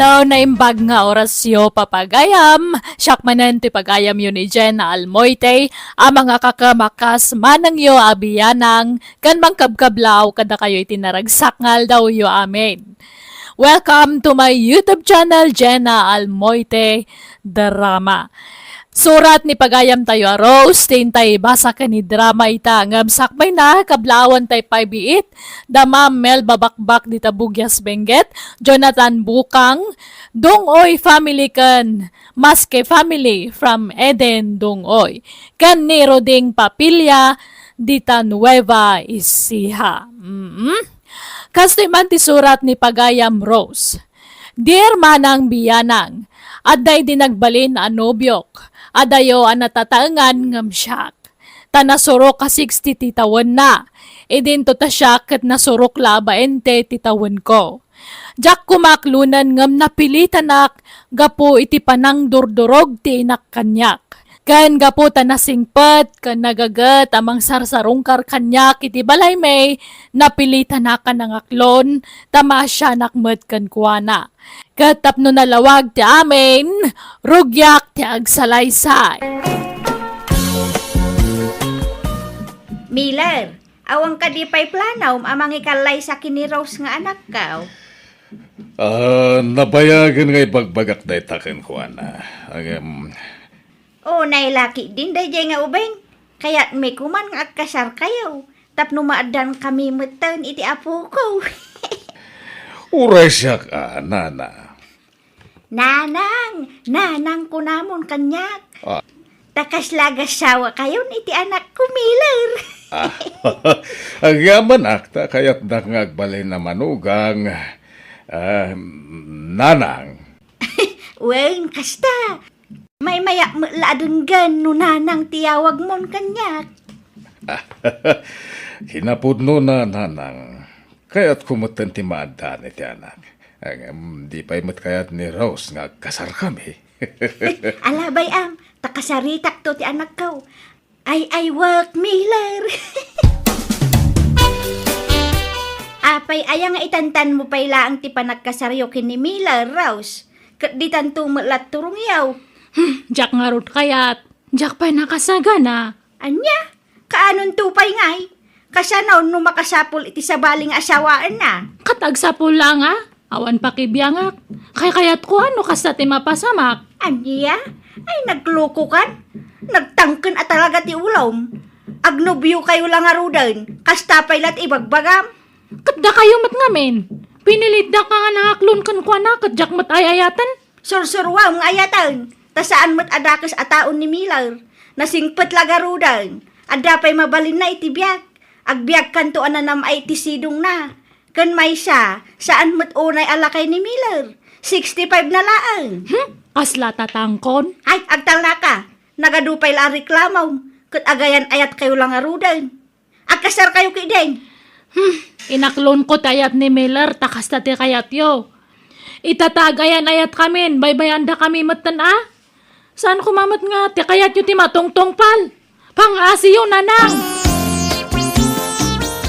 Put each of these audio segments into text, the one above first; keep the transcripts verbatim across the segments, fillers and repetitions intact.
Ito, naimbag nga orasyo, papagayam. Siak manen ti pagayamyo ni Jenna Almoite, a mangakakem a kas manangyo a biyanang, ken mangkabkablaaw kadakayo iti naragsak nga aldawyo. Amen. Welcome to my YouTube channel, Jenna Almoite Drama. Surat ni pagayam tayo a Rose, ti intay basa ken ni drama ita, ngem sakbay na, kablaawan tay pay biit, da Ma'am Melba Bakbak dita Bugyas Benguet, Jonathan Bukang, Dungoy family ken Maske family from Eden Dungoy, ken ni Roding Papilla dita Nueva Ecija. Mm. Kastoy man ti surat ni pagayam Rose. Dear Manang Biyanang, adda idi nagbalin a nobiok, adayo a natataengan ngem siak. Ta nasurok a sixty ti tawenna. Idinto ta siak ket nasurok la a baente ti tawenko. Diak koma aklonen ngem napilitanak gapu iti panangdurdurog ti inak kaniak. Ken gapu ta nasingpet ken nagaget a mangsarsarungkar kaniak iti balaymi, napilitanak a nangaklon ta maasianak met kenkuana. Ket tapno nalawag ti amin, rugiak ti agsalaysay. Miller, awan kadi pay planom a mangikallaysa ken ni Rose nga anakko? Ah, nabayagen nga ibagbagak dayta kenkuana. Ngem, unay la ketdin daydiay nga ubing. Kayatmi koman nga agkasarkayo tapno maaddankami metten iti apoko. Uray siak a, nana. Nanang, nanang kunamon kaniak. Ah. Ta kasla agasawa kayon iti anakko, Miller. Ah, agyamanak ta kayatdak nga agbalin a manugang, ah, nanang. Wen, kasta. Maymayak met la a denggen no nanang ti yawagmon kaniak. Kinapudnona, nanang, kayatko metten ti maaddan iti anak. Ngem di pay met kayat ni Rose nga agkasarkami. Alabay am, ta kasaritakto ti anakko. Ay, ay, work, Miller. Apay aya nga itantanmo pay laeng ti panagkasaryo ken ni Miller, Rose? Ket ditanto met la turongyo. Hmm, diak ngarud kayat. Diak pay nakasagana. Ania? Kaanonto pay ngay? Kasano no makasapul iti sabali nga asawaenna? Ket agsapul la nga, awan pakibiangak. Kaykayatko a no kasta ti mapasamak. Ania? Ay, naglokokan? Nagtangken a talaga ti ulom. Agnobiokayo la ngaruden, kasta pay la ti ibagbagam. Ket dakayo met ngamin, pinilitdak nga nangaklon kenkuana ket diak met ay-ayaten. Sursuroam nga ayaten, ta saan met a dakes a taon ni Miller. Nasingpet la garuden. Adda pay mabalinna iti biag. Agbiagkanto a nanam-ay iti sidongna. Ken maysa, saan met unay a lakay ni Miller. Sixty-five na laeng. Hmm? Kasla tatangkon? Ay, agtalnaka. Nagadu pay la a reklamom. Ket agayan-ayatkayo la ngaruden. Agkasarkayo ketdin. Hmm, inaklonko ti ayat ni Miller ta kasta ti kayatyo. Ita ta agayan-ayatkamin, baybayandakami metten a. Saan koma met nga ti kayatyo ti matungtungpal? Pangasiyo, nanang!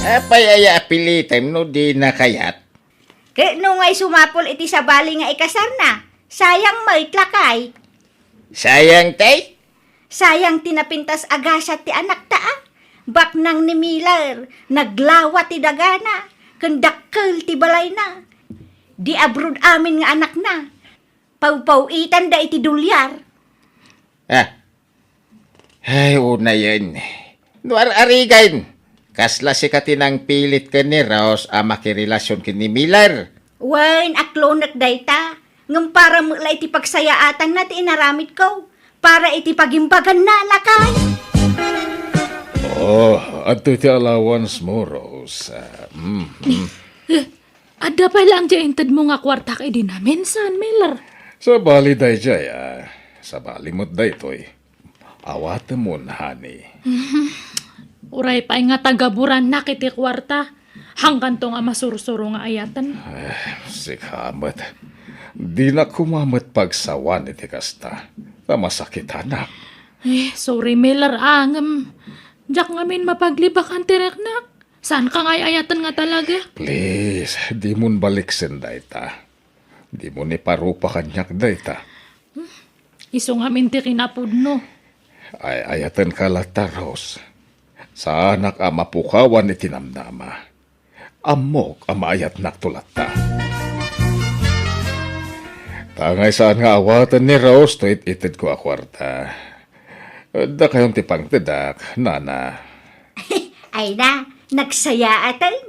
Apay aya a pilitem no dina kayat? Ket no ngay sumapul iti sabali nga ikasarna, sayang met lakay. Sayang, tay? Sayang ti napintas a gasat ti anakta a. Baknang ni Miller, naglawa ti dagana, ken dakkel ti balayna. Di abroad amin nga anakna. Pawpaw-itanda iti dolyar. Ah. Ay, unayen. No ar-arigan, kasla sika ti nangpilit ken ni Rose a makirelasion ken ni Miller? Wen, aklonek dayta. Ngem para met la iti pagsayaatanna ti inaramidko. Para iti pagimbaganna, lakay. Oh, adtoy ti allowance mo, Rose. Ah, mm, mm. Eh, adda pay laeng ti intedmo nga kuartak idi namin, saan, Miller? Sabali daydiay, ah. Sabali met daytoy. Awatemon, honey. Mhm. Uray pay nga tagaburannak iti kuarta. Hangganto nga masursuro nga ayaten. Eh, sika met. Dinak koma met pagsawan iti kasta. Ta masakitanak. Eh, sorry, Miller, ah, ngem diak ngamin mapaglibakan ti riknak. Saanka nga ay-ayaten nga talaga? Please, dimon baliksen dayta. Dimo ni parupa kaniak dayta. Isu ngamin ti kinapudno. Ay-ayatenka latta, Rose. Saanak a mapukawan iti namnama. Ammok a maayatnakto latta. Tangay saan nga awaten ni Rose to it-itedko a kuarta. Dakayon ti pangtedak, nana. Ay na, nagsayaaten.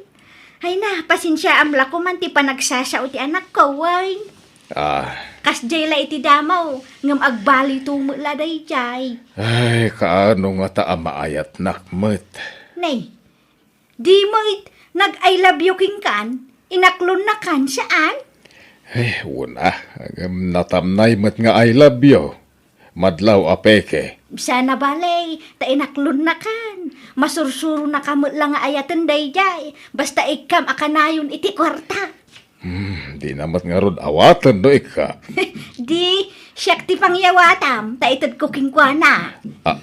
Ay na, pasensiaam la koman ti panagsasao ti anakko, wen. Ah. Kasdiay la iti damo, ngem agbaliwto met la daydiay. Ay, kaano ngata a maayatnak met? Nay, di met nag-I love you kenkan, inaklonnakan, saan? Eh, una, ngem natamnay met nga I love you. Madlaw a peke. Sana bale, ta inaklonnakan. Masursuronaka met la nga ayaten daydiay. Basta ikkam a kanayon iti kuarta. Hmm, di na met ngarud awaten no ikka. Di, siak ti pangyawatam, ta itedko kenkuana. Ah,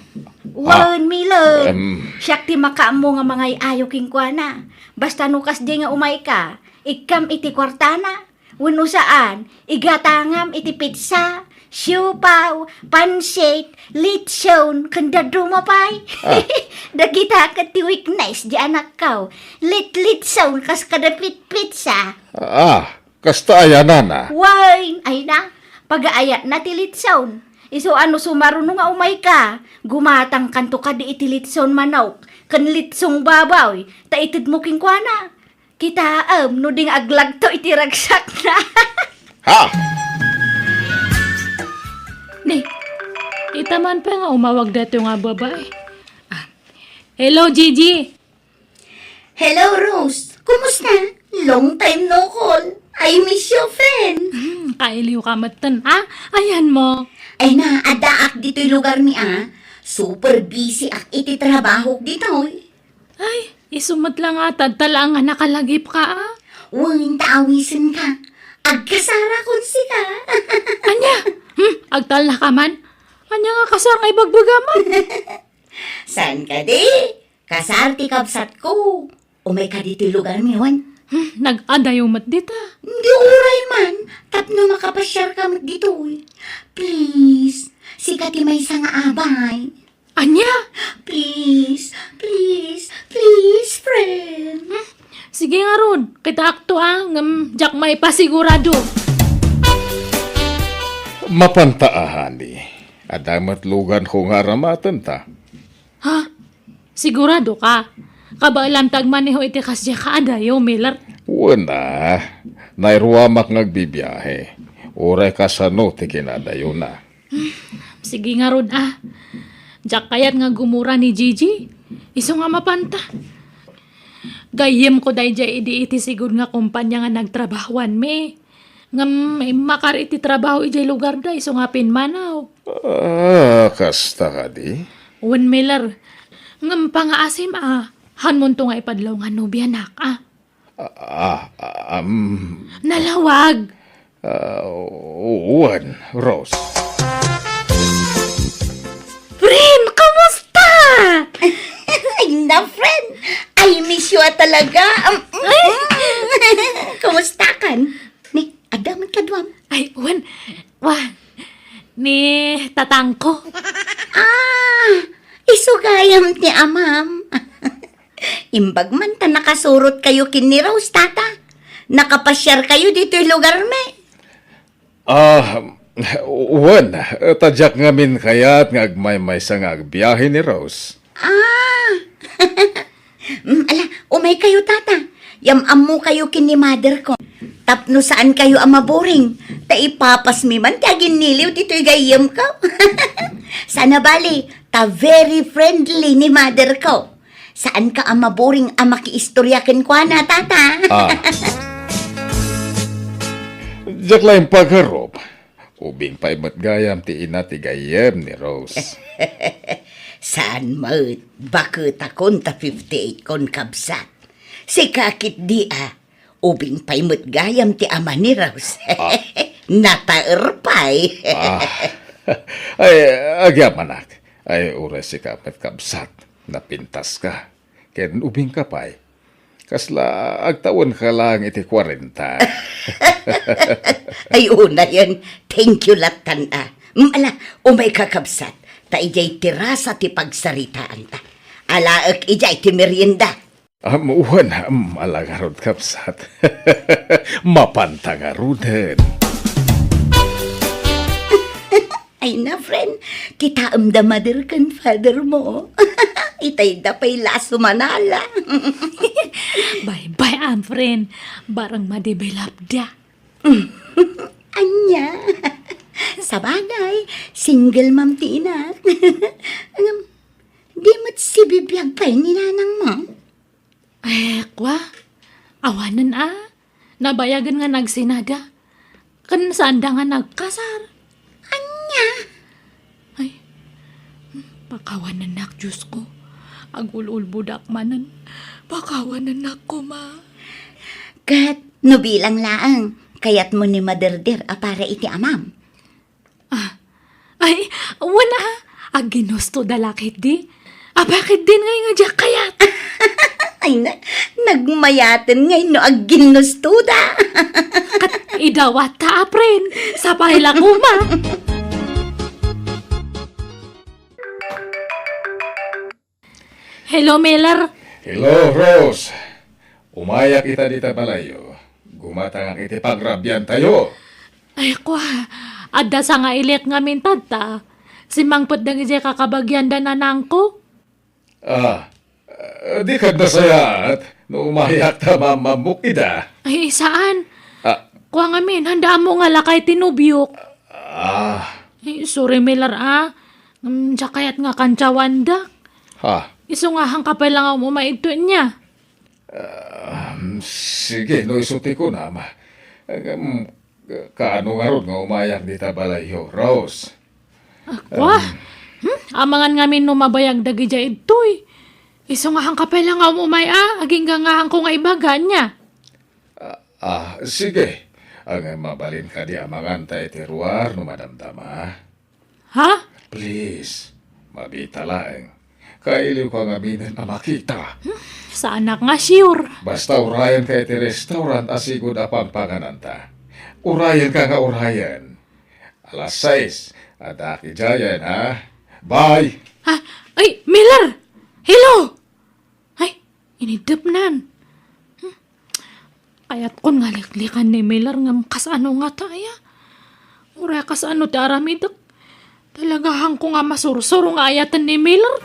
Wen, ah, Milo, em. Siak ti makaammo nga mangay-ayo kenkuana. Basta no kasdi nga umayka, ikkam iti kuartana. Wenno saan, igatangam iti pitsa, siopaw, pansit, litson, ken dadduma pay. Ah. Dagita ket ti weakness di anakko. Litlitson kas kada pitpitsa. Ah, kasta aya, nana? Wen, ay na, pagaayatna ti litson. Isu a no sumaruno nga umayka, gumatangkanto kadi iti litson manok, ken litsong baboy, ta itedmo kenkuana. Kitaem no di nga aglagto iti ragsakna. Ha? Ni, ita man pay nga umawag daytoy nga babae. Ah. Hello, Gigi. Hello, Rose. Kumusta? Long time no call. I miss you, friend. Hmm, kailiw ka metten, ha? Ayan mo. Ay na, addaak ditoy lugar mi, ah. Super busy ak iti trabaho ditoy. Ay, isu met la nga, tadta laeng nga nakalagipka, a? Wen, ta awisenka. Agkasarakon sika. Ania? Hmm, agtalnaka man? Ania nga kasar nga ibagbagam? Saan kadi? Kasar ti kabsatko. Umayka ditoy lugar mi, wen? Hmm, nag-adayo met dita. Di uray man, tapno makapasiarka met ditoy. Please, sika ti maysa nga abay. Ania? Please, please, please, friend. Hmm? Sige ngarud, kitaakto a, ngem diak maipasigurado. Mapanta a, honey. Adda met luganko nga aramatenta. Ha? Sigurado ka? Kabaelam ti agmaneho iti kasdiay a kaadayo, Miller? Wen a, nairuamak nga agbibiahe. Uray kasano ti kinadayona. Sige ngarud a. Diak kayat nga gumura ni Gigi. Isu nga mapanta. Gayyemko daydiay idi iti sigud nga kompania nga nagtrabahoanmi. Ngem immakar iti trabaho idiay lugarda isu nga pimmanaw. Ah, kasta kadi? Wen, Miller. Ngem pangaasim a, hanmonto nga ipadlaw nga nobianak a. Ah, ah, um, Nalawag! Ah, wen, Rose. Friend, kumusta? Ay na, friend. I miss you a talaga. Um, mm, mm. Kumusta kan? Ni, adda met kaduam? Ay, wen. Wa, ni tatangko. Ah, isu gayam ti amam. Imbag man ta nakasurot kayo ken ni Rose, tata. Nakapasiar kayo ditoy lugar mi. Ah, wen, ta diak ngamin kayat nga agmaymaysa nga agbiahe ni Rose. Ah. Mm, ala, umay kayo, tata. Yam-ammo kayo ken ni mother ko. Tapno saan kayo a maboring. Ta ipapasmi man ti aginniliw ditoy gayyem ko. Sana bali, ta very friendly ni mother ko. Saanka a maboring a makiistorya kenkuana, tata. Ah. Diak laeng pagarup. Ubing pay met gayam ti ina ti gayyem ni Rose. Saan met, baketakon ta fifty-eight kon kabsat. Sika ketdi a, ubing pay met gayam ti ama ni Rose. Ah. Nataer pay. Ah. Ay, agyamanak. Ay, uray sika met kabsat. Napintaska. Ken ubingka pay. Kasla agtawenka laeng iti kuarenta. Ay, unayen. Thank you, lattan, a. Mm, ala, umayka, kabsat. Ta idiay terasa ti pagsaritaanta. Alaek idiay ti merienda. Am, wen, am, ala ngarud, kabsat. Mapanta ngaruden. Ay na, friend, kitaem da mother ken father mo. Itay da pay la a sumanala. Bye-bye, am, friend. Barang ma-develop da. Ania? Sabagay, single mom ti inak. Ngem, di met sibibiag pay ni nanang mo? Eh, kwa, awanen a. Nabayagen nga nagsinada. Ken saanda nga nagkasar. Ania? Ay, pakawanennak, Diosko. Agul-ulbodak manen. Pakawanennak koma. Ket no bilang laeng, kayatmo ni maderder a para iti amam? Ah, ay, wen a, agginusto da la ketdi. Apay ketdin ngay nga diak kayat? Ay na, nagmayaten ngay no agginusto da. Ket idawat ta, apren, sapay la koma. Hello, Miller. Hello, Rose. Umayak ita dita balayyo. Gumatangak iti pagrabiantayo. Ay, kwa, adda sangailik ngamin tatta. Simmangpet dagiti kakabagian da nanangko. Ah, eh, di kad nasayaat no umayak ta mammammok ida. Ay, saan? Ah. Kwa ngamin, handa mo nga lakay ti nobiok. Ah. Ay, sorry, Miller, ah. Mm, diak kayat nga kantsawandak. Ha? Isu nga hanka pay la nga umumay idto ania. Ah, sige, no isu ti kunam. Ngem, kaano ngarud nga umayak dita balayyo, Rose? Ah, kwa? Em. Hmm? Amangan ngamin no mabayag dagidiay idtoy. Isu nga hanka pay la nga umumay a, agingga nga hanko nga ibaga ania. Ah, ah, sige. Ngem mabalin kadi amanganta iti ruar no madamdama. Ha? Please, mabita laeng. Kailiwka ngaminen a makita. Hmm, saanak nga sure. Basta urayenka iti restaurant a sigud a pangpangananta. Urayenka nga urayen. Alas sais, addaak idiayen, ha? Bye! Ha? Ay, Miller! Hello! Ay, iniddepnan. Hmm. Kayatkon nga liklikan ni Miller ngem kasano ngata aya? Uray kasano ti aramidek? Talaga hanko nga masursuro nga ayaten ni Miller.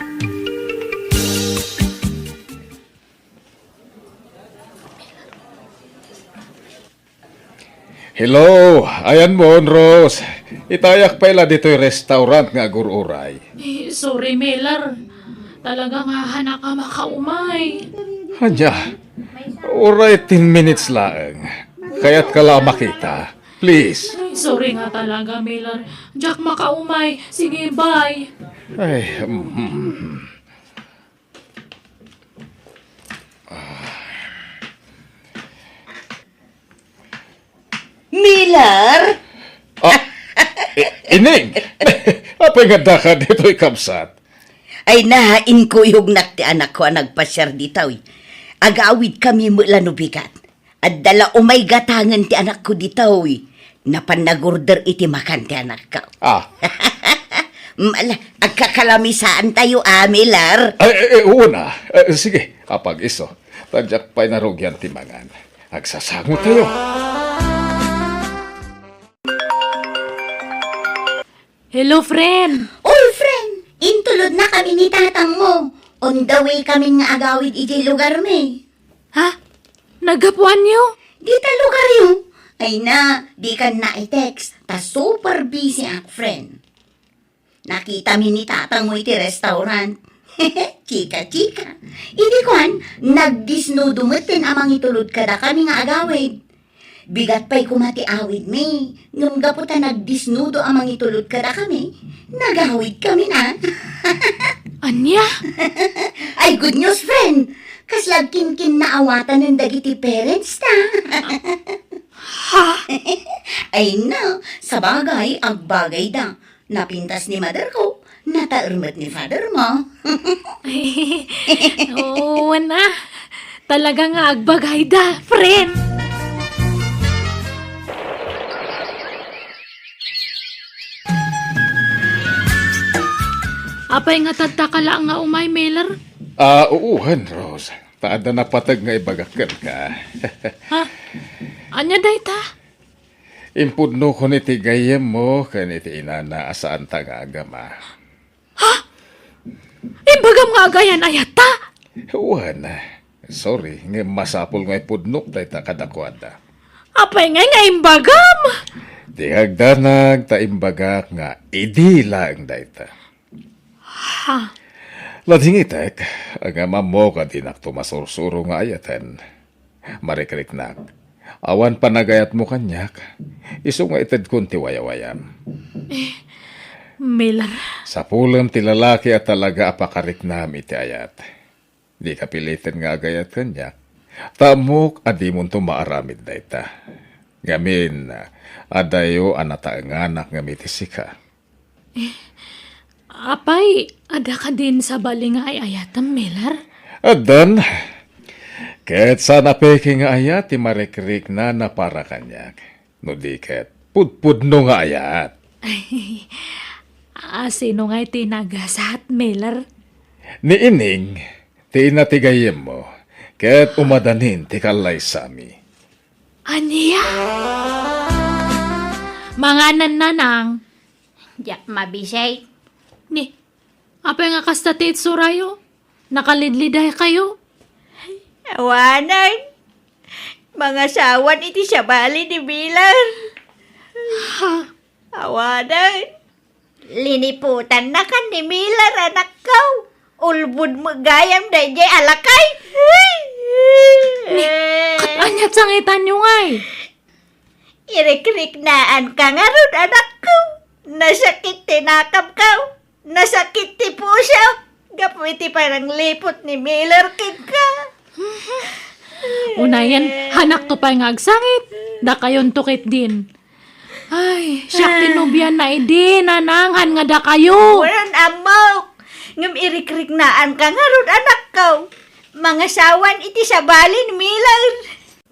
Hello, ayanmon, Rose. Itayak pay la ditoy restaurant nga agur-uray. Eh, sorry, Miller. Talaga nga hanak a makaumay. Ania? Uray ten minutes laeng. Kayatka la makita. Please. Ay, sorry nga talaga, Miller. Diak makaumay. Sige, bye. Ay, mm. Miller? Ah, I-, Ining! Apay nga addaka ditoy, kabsat? Ay na, inkuyognak ti anakko a nagpasiar ditoy. Agawidkami met la no bigat. Adda la umay gatangen ti anakko ditoy. Napan nagorder iti makan ti anakko. Ah. Mm, ala, agkakalamisaantayo, a, Miller. Ay, ay, ay, wen a. Eh, sige, apag-isu. Ta diak pay narugian ti mangan. Agsasangotayo. Hello, friend. Oy, friend! Intulodnakami ni tatangmo. On the way kami nga agawid idiay lugarmi. Ha? Naggapuanyo? Dita lugaryo. Ay na, dikan nai-text. Ta super busy ak, friend. Nakitami ni tatangmo iti restaurant. Chika-chika. Idi kuan, nagdisnudo metten a mangitulod kadakami nga agawid. Bigat pay koma ti awidmi, ngem gapu ta nagdisnudo a mangitulod kadakami, nagawidkami na. Ania? Ay, good news, friend! Kasla agkinkinnaawatanen dagiti parents ta. Ha? Ay, no, sabagay, agbagayda. Napintas ni mother ko, nataer met ni father mo. Oo, wen a. Talaga nga agbagayda, friend! Apay nga tadta ka laeng nga umay, Miller? Ah, uwan, Rose. Ta adda napateg nga ibagak kenka. Ha? Ania dayta? Impudnokon iti gayyemmo ken iti inana a saanta nga agama. Ha? Imbagam nga agayan-ayatta? Wen, sorry, ngem masapul nga ipudnok dayta kadakuada. Apay ngay nga imbagam? Di agdanag ta imbagak nga idi laeng dayta. Ha? Ladingitek, ngem ammok a dinakto masursuro nga ayaten. Marikriknak, awan panagayatmo kaniak, isu nga itedkon ti wayawayam. Eh, Miller. Sapulem ti lalaki a talaga a pakariknam iti ayat. Dika piliten nga agayat kaniak. Ta ammok a dimonto maaramid dayta. Ngamin, adayo a nataenganak ngem iti sika. Eh, apay, adda kadin sabali nga ay-ayatem, Miller? Addan. Ket saan a peke nga ayat ti marikriknana para kaniak. No di ket, pudpudno nga ayat. Ay, a, sino nga iti nagasat, Miller? Ni Ining, ti ina ti gayyemmo, ket umadanin ti kallaysami. Ania? Manganan, nanang. Diak mabisay. Ni, apay nga kasta ti itsurayo? Nakalidliday kayo? Awanen. Mangasawan iti sabali ni Miller. Ha? Awanen. Liniputanna kan ni Miller, anakko. Ulbod met gayam daydiay a lakay. Ni, ket ania't sangitanyo ngay? Irikriknaanka ngarud, anakko. Nasakit ti nakemko. Nasakit ti pusok. Gapu iti panangliput ni Miller kenka. Unayen, hanakto pay nga agsangit. Dakayonto ketdin. Ay, siak ti nobiana idi, nanang, haan nga dakayo. Wen, ammok. Ngem irikriknaanka ngarud, anakko. Mangasawan iti sabali ni Miller.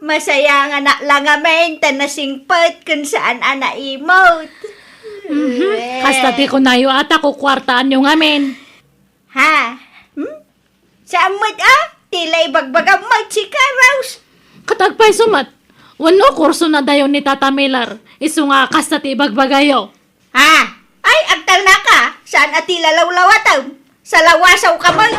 Masayanganak la ngamin ta nasingpet ken saan a naimut. Mhm. Kasta ti kunayo a ta kukuartaanyo ngamin. Ha? Hmm? Saan met a? Ti la ibagbagam met sika, Rose. Ket agpayso met, wenno kursonadayo ni Tata Miller, isu nga kasta ti ibagbagayo. Ha? Ay, agtalnaka, saan a ti lalawlawatem? Salawasawka met.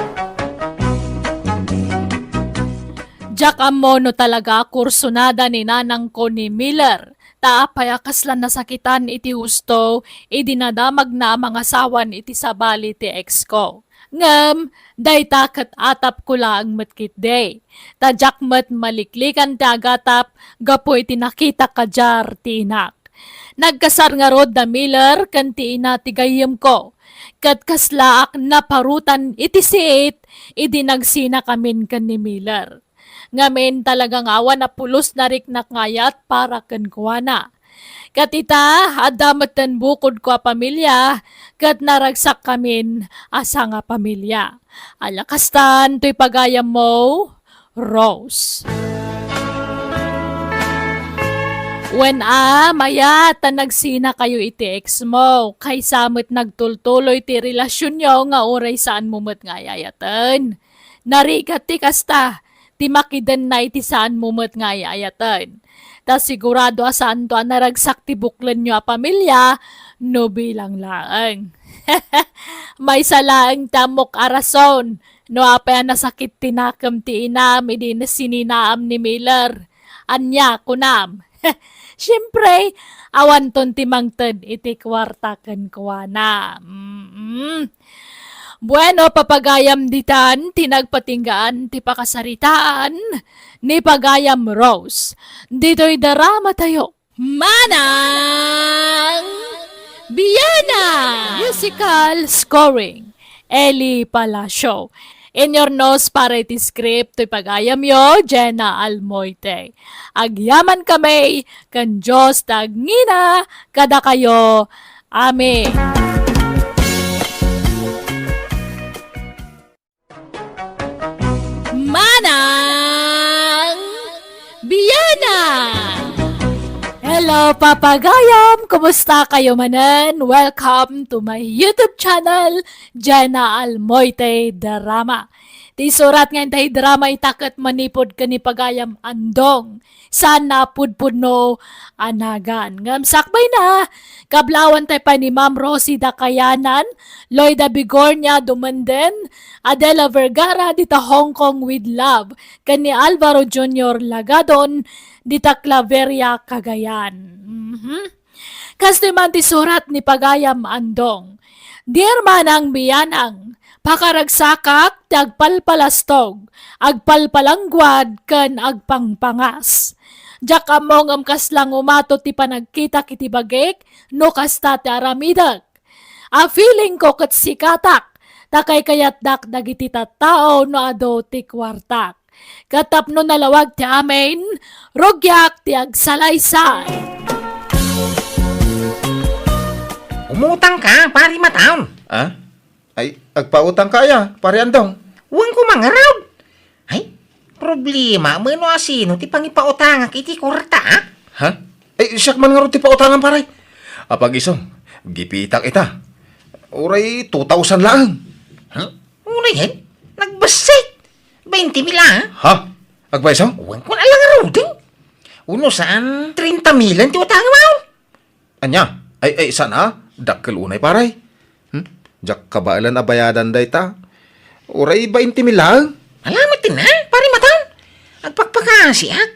Diak ammo no talaga a kursonada ni nanangko ni Miller, ta apay a kasla nasakitan iti husto idi nadamagna a mangasawan iti sabali ti ex ko. Ngem, dayta ket atapko laeng met ketdi. Ta diak met maliklikan ti agatap gapu iti nakitak kadiay ti inak. Nagkasar ngarud da Miller ken ti ina ti gayyemko, ket kaslaak naparutan iti siit idi nagsinakamin ken ni Miller. Ngamin, talaga nga awan a pulos nariknak nga ayat para kenkuana. Ket ita, adda metten bukodko a pamilia, ket naragsakkamin a sangapamilia. Ala kastan toy pagayammo, Rose. Wen a, mayat ta nagsinakayo iti ex mo, kaysa met nagtultuloy ti relasionyo nga uray saanmo met nga ay-ayaten. Narigat ti kasta, ti makidenna iti saanmo met nga ay-ayaten. Ta sigurado a saanto a naragsak ti buklenyo a pamilia no bilang laeng. Maysa laeng ti ammok a rason no apay a nasakit ti nakem ti inam idi sininaam ni Miller. Ania, kunam? Siempre, awanton ti mangted iti kuarta kenkuana. Mm. Bueno, papagayam ditan ti nagpatinggaan ti pakasaritaan ni Pagayam Rose. Ditoy drama tayo. Manang Biana! Musical scoring, Eli Palacio. Inurnos para iti script toy pagayamyo, Jenna Almoite. Agyaman kami, ken Dios ti agngina kadakayo. Amen. Manang Hello, papagayam! Kumusta kayo manen? Welcome to my YouTube channel, Jenna Almoite Drama. Ti surat nga intay drama ita ket manipud ken ni pagayam Andong. Saan a pudpudno a nagan. Ngem sakbay na, kablawan tay pay ni Ma'am Rosie Dakayanan, Loida Bigornia Dumenden, Adela Vergara dita Hong Kong with Love, ken ni Alvaro Junior Lagadon dita Claveria, Cagayan. Mhm. Kastoy man ti surat ni pagayam Andong. Dear Manang Mianang, pakaragsakak ti agpalpalastog, agpalpalangguad, ken agpangpangas. Diak ammo ngem kasla ngumato ti panagkitak iti bagik no kasta ti aramidek. A feeling ko ket sikatak, ta kaykayatdak dagiti tattao no adu ti kuartak. Ket tapno nalawag ti amin, rugiak ti agsalaysay. Umutang ka, Pari Mataon. Ah? Ay, agpautang ka aya, Pari Andong? Wen ko mangarud. Ay, problema, mano a sino ti pangipautangak iti kuarta, ah? Ha? Ay, siak man ngarud ti pautangan, pare. Apag isu, gipitak ita. Uray two thousand laeng. Ha? Uray, eh? Nagbassit. Bainti mil, ah? Ha? Agpayso? Wen ko na lang ngaruden. Uno saan, treinta mil ti utangam. Ania? Ay, ay, saan a? Dakkel unay, pare. Hmm? Diak kabaelan a bayadan dayta. Uray bainti mil laeng. Ala met na, Pari Mataon. Agpakpakasiak.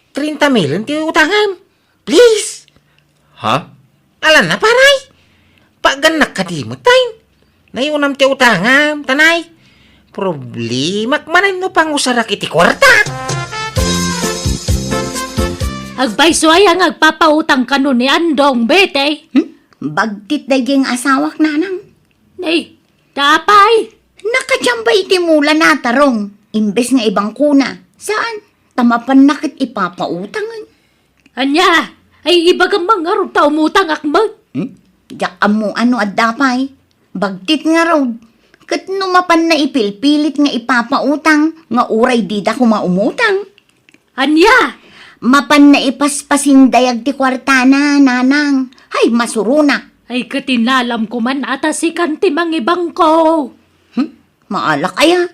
Treinta mil ti utangam. Please. Ha? Alanna, pare. Pagannak kadi met, tay. Nayunam ti utangam, tanay. Problemak manen no pangusarak iti kuarta. Agpayso aya nga agpapautang kano ni Andong, Betty? Hmm? Bagtit daydiay nga asawak, nanang. Nay, ta apay? Nakadiam bay iti mula na, Tarong. Imbes nga ibangkona. Saan? Ta mapanna ket ipapautangen. Ania? Ay, ibagam man ngarud ta umutangak met. Hmm? Diak ammo no adda pay. Bagtit ngarud. Ket no mapanna ipilpilit nga ipapautang, nga uray dida koma umutang. Ania? Mapanna ipaspasindayag ti kuartana, nanang. Hay, masuronak. Ay, ket inalamko man a ta sikan ti mangibangko. Hmm? Maalak aya?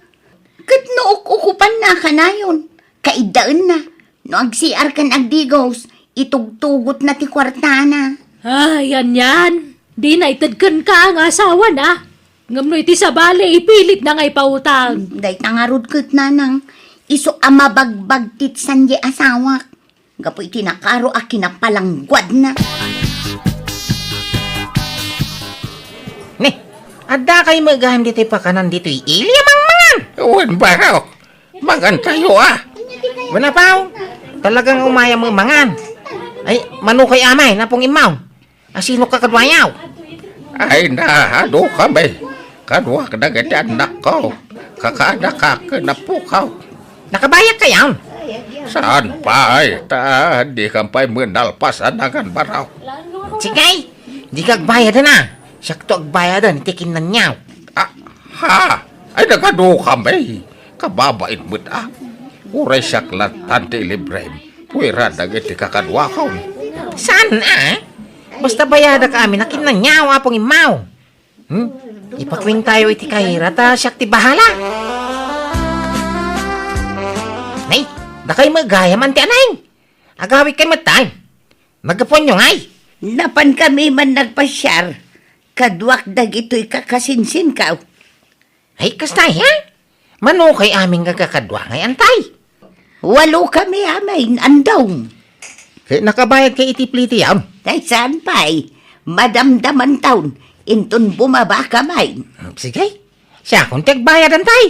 Ket no uk-ukupanna kanayon, kaiddaenna. No agsiar ken agdigos, itugtugotna ti kuartana. Ay, anian. Dina ited kenka nga asawana. Ngem no iti sabali, ipilitna nga ipautang. Hmm, dayta ngarud ket, nanang, isu a mabagbagtit sadiay asawak. Gapu iti nakaro a kinapalangguadna. Ne, adda kay met gayam ditoy pakanan ditoy ili a mangmangan? Wen, barok. Mangan tayo, ah. Wen, apaw. Talagang umay a mangan. Ay, mano kay amay, napong immaw. Asino ka kaduayaw? Ay, naadu kami. Kaduak dagiti annakko. Kakaanakak ken apok. Nakabayag kayon? Saan pay, ta di kan pay met nalpas a nangan, barok. Sige, di ka agbayadan a. Siakto agbayadan iti kinnaniaw. Ah, ha? Ay, nagadu kami. Kababain met a. Uray siak latta ti ilibrem. Puera dagiti kakaduakon. Saan a? Basta bayadak amin a kinnaniaw, Apong Immaw. Hmm? Ipakuentayo iti kayra ta siak ti bahala. Nay, dakay met gayam, Anti Aneng. Agawid kay met tay. Naggapuanyo ngay? Napan kami man nagpasiar. Kaduak dagitoy kakasinsinkaw. Ay, kasta, ha? Mano kay amin nga kakadua ngay, Antay? Walo kami amin, Andong. Kay nakabayad kay iti plitiam? Ay, saan pay? Madamdaman taon, inton bumaba ka, may. Sige, siakon ti agbayad, Antay.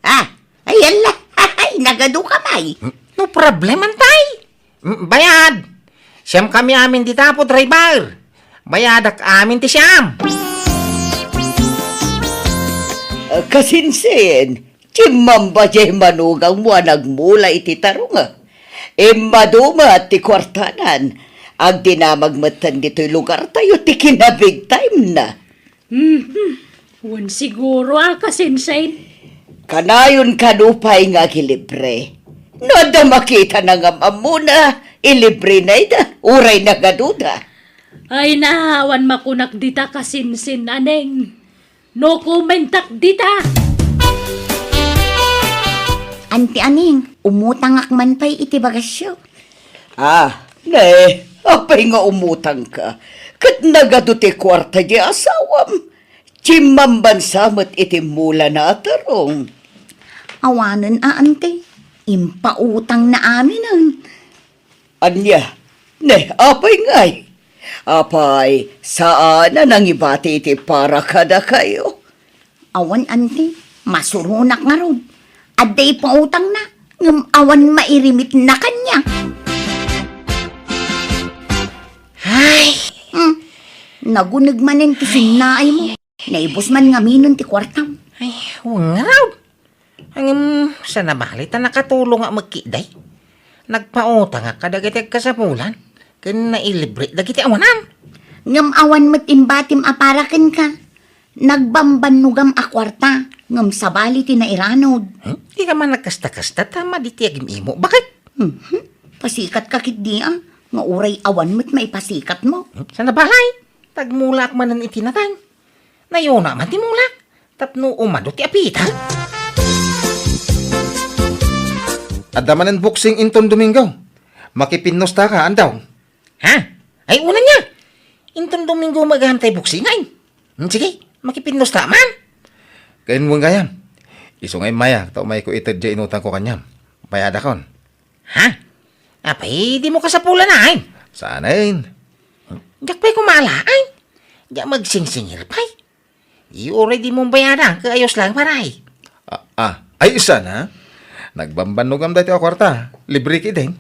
Ah, ay, ala, ay, nagadu ka, may. No problem, Antay. Mm, bayad. Siam kami amin dita, Apo Driver. Bayadak amin ti siam. Ah, kasinsin, timmamba jay manugangmo a nagmula iti tarunga. Immadu met ti kuartanan. Agdinamag metten ditoy lugartayo ti kinabig time na. Mhm. Wen siguro a kasinsin. Kanayon kano pay nga agilibre. No adda makitana ngem ammona, ilibrena ida, uray nagaduda. Ay na, awan makunak dita kasinsin, Aneng. No commentak dita. Anti Aneng, umutangak man pay iti bagasyo. Ah, ne, apay nga umutangka? Ket nagadu ti kuarta di asawam. Chimmambansa met iti mulana a tarong. Awanen a, Anti. Impautangna aminen. Ania? Ne, apay ngay? Apay, saan a nangibati iti para kadakayo? Awan, Anti. Masuronak ngarud. Adda ipautangna, ngem awan mairimitna kaniak. Ay! Hmm. Naguneg manen ti sinnaaymo. Naibus man ngaminen ti kuartam. Ay, wen ngarud. Ngem, saan a bale ta nakatulongak met ketdi. Nagpautangak kadagiti agkasapulan, ken nailibre dagiti awanan. Ngem awan met imbatim a para kenka. Nagbambannogam a kuarta, ngem sabali ti nairanud. Hmm? Dika man nagkasta-kasta ta madi ti agim-imo. Baket? Mhm. Pasikatka ketdi a, nga uray awan met maipasikatmo. Hmm? Saan a bale? Tagmulaak manen iti nateng. Nayona man ti mulak, tapno umadu ti apita. Adda manen boxing inton Domingo. Makipinnostaka, andaw? Ha? Ay, unanna. Inton Domingo met gayam ti boxing, ay. Hmm, sige, makipinnostaka man. Ken wen gayam. Isu nga immayak, ta umayko ited diay inutangko kaniam. Bayadakon. Ha? Apay, dimo kasapulan, ay? Saanen. Diak pay kumala, ay. Diak magsingsingir pay. Uray dimo bayadan, ket ayos lang, pare. Ah, ah. Ay, saan a? Nagbambannogam daytoy a kuarta. Libre ketdin.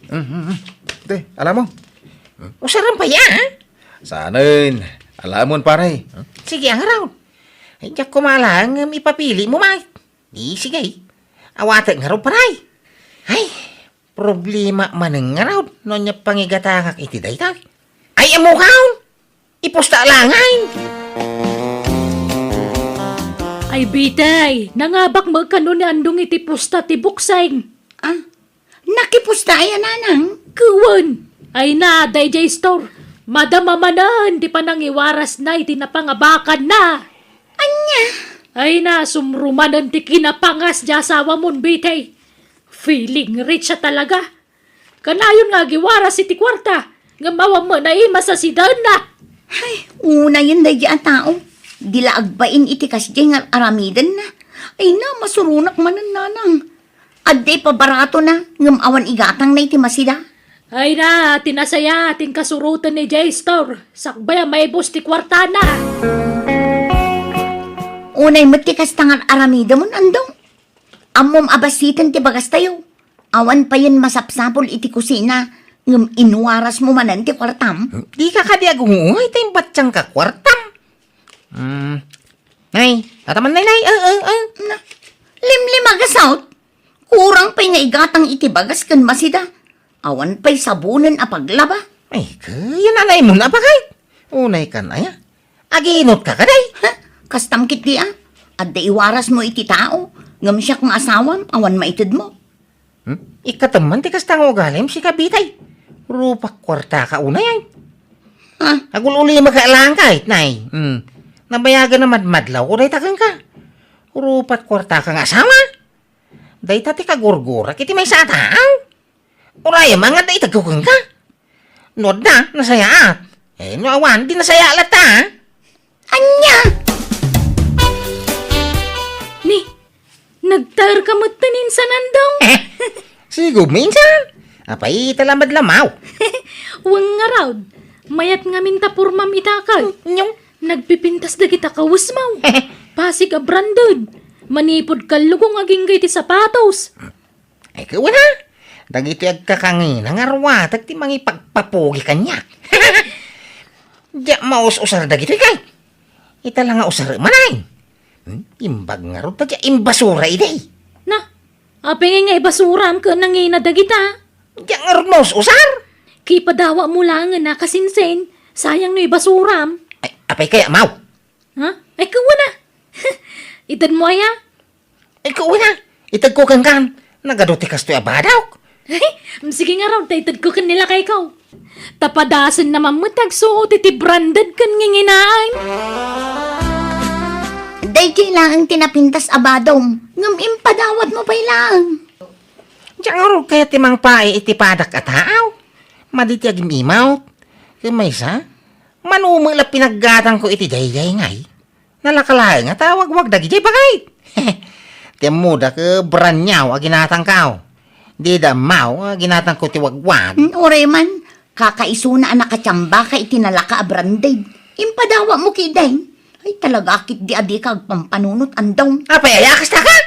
Mm, mm, mm. Te, alammo. Usaram pay, a? Saanen. Alamon, pare. Sige, ngarud. Ay, diak kumala, ngem ipapilim, Mike. Di, sige. Awatek ngarud, pare. Ay, problema manen ngarud no ania pangigatangak iti dayta. Ay, ammoka! Ipusta laeng! Ay, bitay, nangabak met kano ni Andong iti pusta ti boxing. Ah, nakipusta aya, nanang? Ket wen. Ay na, daydiay store. Madama manen ti panangiwarasna iti napangabakanna. Ania? Ay na, sumrumanen ti kinapangas diay asawamon, bitay. Feeling rich a talaga. Kanayon nga agiwaras iti kuarta, ngem awan met naimas a sidaenna. Ay, unayen daydiay a tao. Di la agbain iti kasdiay nga ar-aramidenna. Ay na, masuronak manen, nanang. Adda ipabaratona, ngem awan igatangna iti masida. Ay na, ti nasaya, ti inkasuroten ni Jay Store. Sakbay a maibus ti kuartana. Unay met ti kasta nga ar-aramidemon, Andong. Ammom a bassiten ti bagastayo. Awan payen masapsapul iti kusina, ngem inwarasmo manen ti kuartam? Dika kadi agunguay ta imbatangka kuartam. Hmm. Nay, tataman, nay, nay. Eh, eh, eh. Na, limlimag a saot. Kurang pay nga igatang iti bagas ken masida. Awan pay sabonen a paglaba. Ay, kaya nanay mo na, bakit? Unay kan aya. Aginutka kadi? Ha? Kastam ketdi a. Adda iwarasmo iti tao, ngem siak nga asawam, awan maitedmo. Hmm? Ikkatem man ti kasta nga ugalim, sika bitay. Rupak kuartaka unay, ay. Ah. Agul-ulimaka lang kay, nay. Hmm. Nabayagan a madmadlawko dayta kenka. Rupak kuartaka nga asawa. Dayta ti kagurgurak iti maysa a tao. Urayem nga adda itedko kenka. No adda, nasayaat. Eh, no awan, di nasaya latta, a? Ania? Ni, nagtaerka met ti insan, Andong? Sigud, minsan. Apay, ita la madlamaw. Wen ngarud, mayat ngamin ta pormam ita ket. Nyong? Nagpipintas dagita kawesmaw. Pasig a branded. Manipud kallugong agingga iti sapatos. Ay, ket wen a, dagitoy agkakangina nga ruatek ti mangipagpapugi kaniak. Diak maus-usar dagitoy kay. Ita la nga usarem man, ay. Hmm? Imbag ngarud ta diak imbasura idi. Na, apay nga ibasuram ket nangina dagita? Diak ngarud maus-usar. Kipadawatmo laengen a kasinsin, sayang no ibasuram. Ay, apay kaya, maw? Ha? Ay, kuwan na. Itedmo aya? Ay, kuwan na. Itedko kenkan. Nagadu ti kastoy a badok. Sige ngarud, ta itedko ken ni lakayko. Ta padasenna man met ti agsuot iti branded ken nginginaan. Daytoy laeng ti napintas a badom, ngem impadawatmo pay laeng. Diak ngarud kayat ti mangpaay iti padak a taaw. Madi ti agim-imawt. Ken maysa, mano met la pinaggatangko iti daydiay ngay. Nalaka laeng a tawagwag dagidiay bagay. Ti ammoda ket brand new a ginatangko. Dida ammo a ginatangko ti wagwag. Mm, uray man, kakaisuna a nakatiambaka iti nalaka a branded. Impadawatmo ketdi. Ay, talaga ketdi a dika agpampanunot, Andong. Apay aya, kasta ka?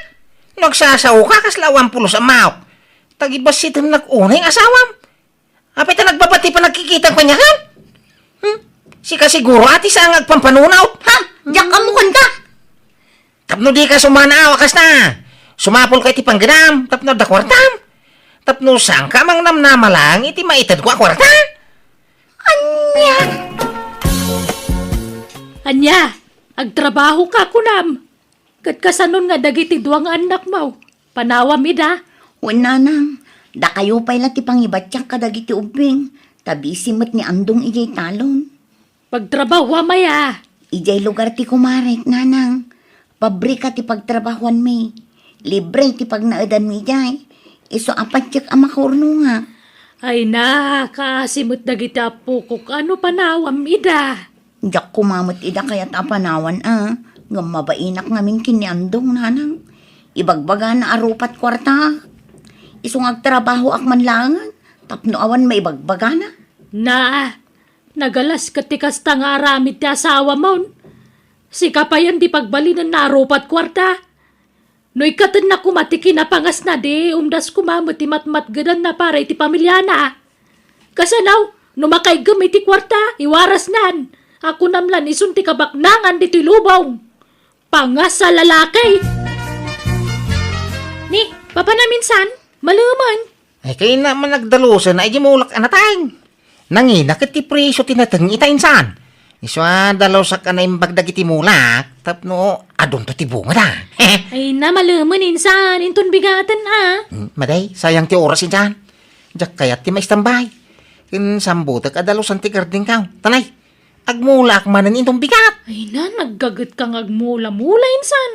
No agsasaoka, kasla awan pulos a maok. Tagibassitem nak unay nga asawam. Apay ta nagbabati panagkikitam kaniak? Hmm? Sika siguro, ati, saan nga agpampanunot? Ha? Diak ammo kanta? Tapno dika sumanaaw a kasta. Sumapulka iti panggenam, tapno adda kuartam. Tapno saanka a mangnamnama laeng iti maitedko a kuarta. Ania? Ania? Agtrabahoka, kunam? Ket kasanon nga dagiti dua nga annakmo? Panawam ida? Wen, nanang, dakayo pay la ti pangibatiak kadagiti ubbing, ta busy met ni Andong idiay talon. Pagtrabahoam aya? Idiay lugar ti kumarek, nanang. Pabrika ti pagtrabahoanmi. Libre ti pagnaedanmi idiay. Isu a patiek a makaurnongak. Ay na, kaasi met dagiti appokok. Ano panawam ida? Diak koma met ida kayat a panawan a, ngem mabainak ngamin ken ni Andong, nanang. Ibagbagana a rupat kuarta. Isu nga agtrabahoak man laengen tapno awan maibagbagana. Na, nagalas ket ti kasta nga aramid ti asawamon. Sika payen ti pagbalinenna a rupat kuarta. No ikkatenna koma ti kinapangasna, di umdas koma met ti matmatgedanna para iti pamiliana. Kasano, no makaiggem iti kuarta, iwarasnan. A kunam lan isun ti kabaknangan ditoy lubong. Pangas a lalaki! Ni, papanam insan, malemen. Ay, kayatna man agdalusen a idiay mulak a nateng. Nangina ket ti presio ti nateng ita insan. Isu a dalusak a naimbag dagiti mulak tapno adunto ti bungada. Ay na, malemen insan, inton bigaten a. Hmm, maday, sayang ti oras insan. Diak kayat ti maistambay. Ken sambutek a dalusan ti gardenko. Tanay, agmulaak manen inton bigat. Ay na, naggagetka nga agmula-mula insan.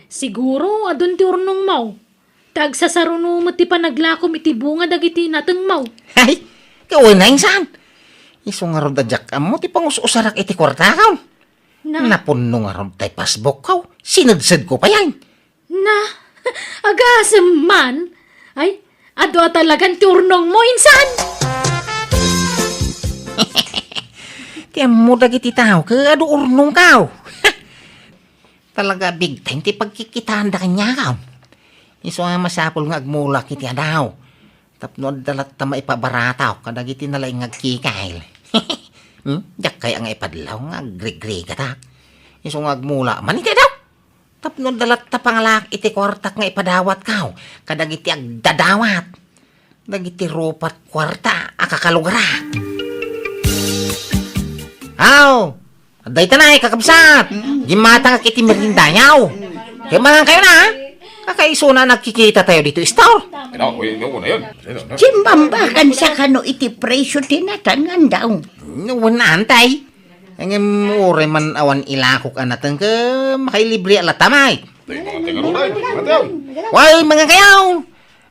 Siguro, adun ti urnongmo. Ta agsasaruno met ti panaglakom iti bunga dagiti natengmo. Ay, kawen na insan. Isu ngarud a diak ammo ti pangus-usarak iti kuartakon. Na? Napunno ngarud tay passbookko. Sinedsedko pay ay. Na, agasem man. Ay, adu a talagan ti urnongmo, insan. Ti ammo dagiti tao, ket adu urnongko. Talaga, big time ti pagkikitaanda kaniak. Isu a masapul nga agmulak iti adaw. Tapno adda latta maipabaratak kadagiti nalaing nga agkikail. Hmm? Diak kaya nga ipadlaw nga agrigrigatak. Isu nga agmula man iti adaw. Tapno adda latta pangalak iti kuartak nga ipadawatko kadagiti agdadawat. Dagiti rupat kuarta a kakalugarak. Aw! Adda ita nay, kakabsat! Mm. Gimmatangak iti meriendayo. Kaya mangan kayo na, ha? Kakaisuna nagkikita tayo dito, istor. Ano? Uy, ano na yun? Ano, ano? Simbambakan sa kano iti presyo ti nateng, Andong. No, wen, antay. Ngem uray man awan ilakok a nateng ket makailibre a latta, may. Tay, mga tingaruray. Mga tingaruray. Way, mangan kayo!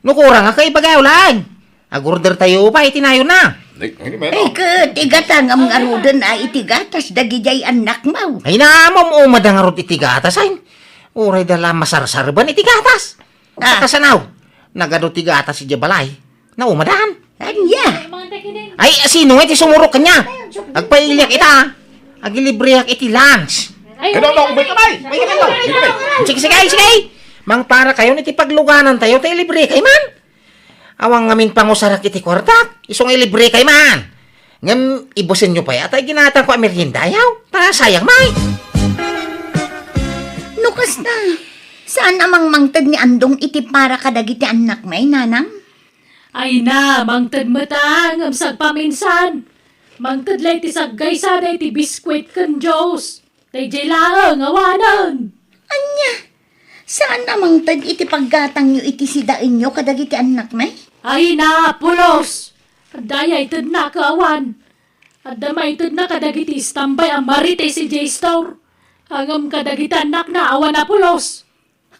No kurang a kaibagaw laeng. Agorder tayo pay iti nayonna. Ay, ay, di ba? Ay, ket igatangam ngaruden a iti gatas dagidiay annakmo. Ay, naamom umada ngarud iti gatas, ay. Uray da la masarsarban iti gatas. Ah. Kasano? Nagadu ti gatas idiay balay. Naumadan. Ania? Ay, sino nga iti sumurok kanya? Agpailiak ita. Agilibreak iti lunch. Ay, ano, ano, ay, umay ka, ay, ay, ay, ay, ay, ay, ay, ay. Sige, sige, sige. Mangpara kayo iti pagluganan tayo, tayo libre kay man. Awan ngamin pangusarak iti kuartak, isu nga ilibre kay man. Ngem ibusenyo pay, atay ginatangko a merienda, ayaw. Ta sayang, may. No kasta, saan a mangmangted ni Andong iti para kadagiti annak, may, nanang? Ay na, mangted met a, ngem sagpaminsan. Mangted la iti saggaysada iti biskuit ken juice. Daydiay laeng, awanen. Ania? Saan a mangted iti paggatangyo iti sidaenyo kadagiti annakmi? Ay na, pulos! Adda aya itedna ket awan. Adda maitedna kadagiti istambay a Marites idiay store. Ngem kadagiti annakna awan a pulos.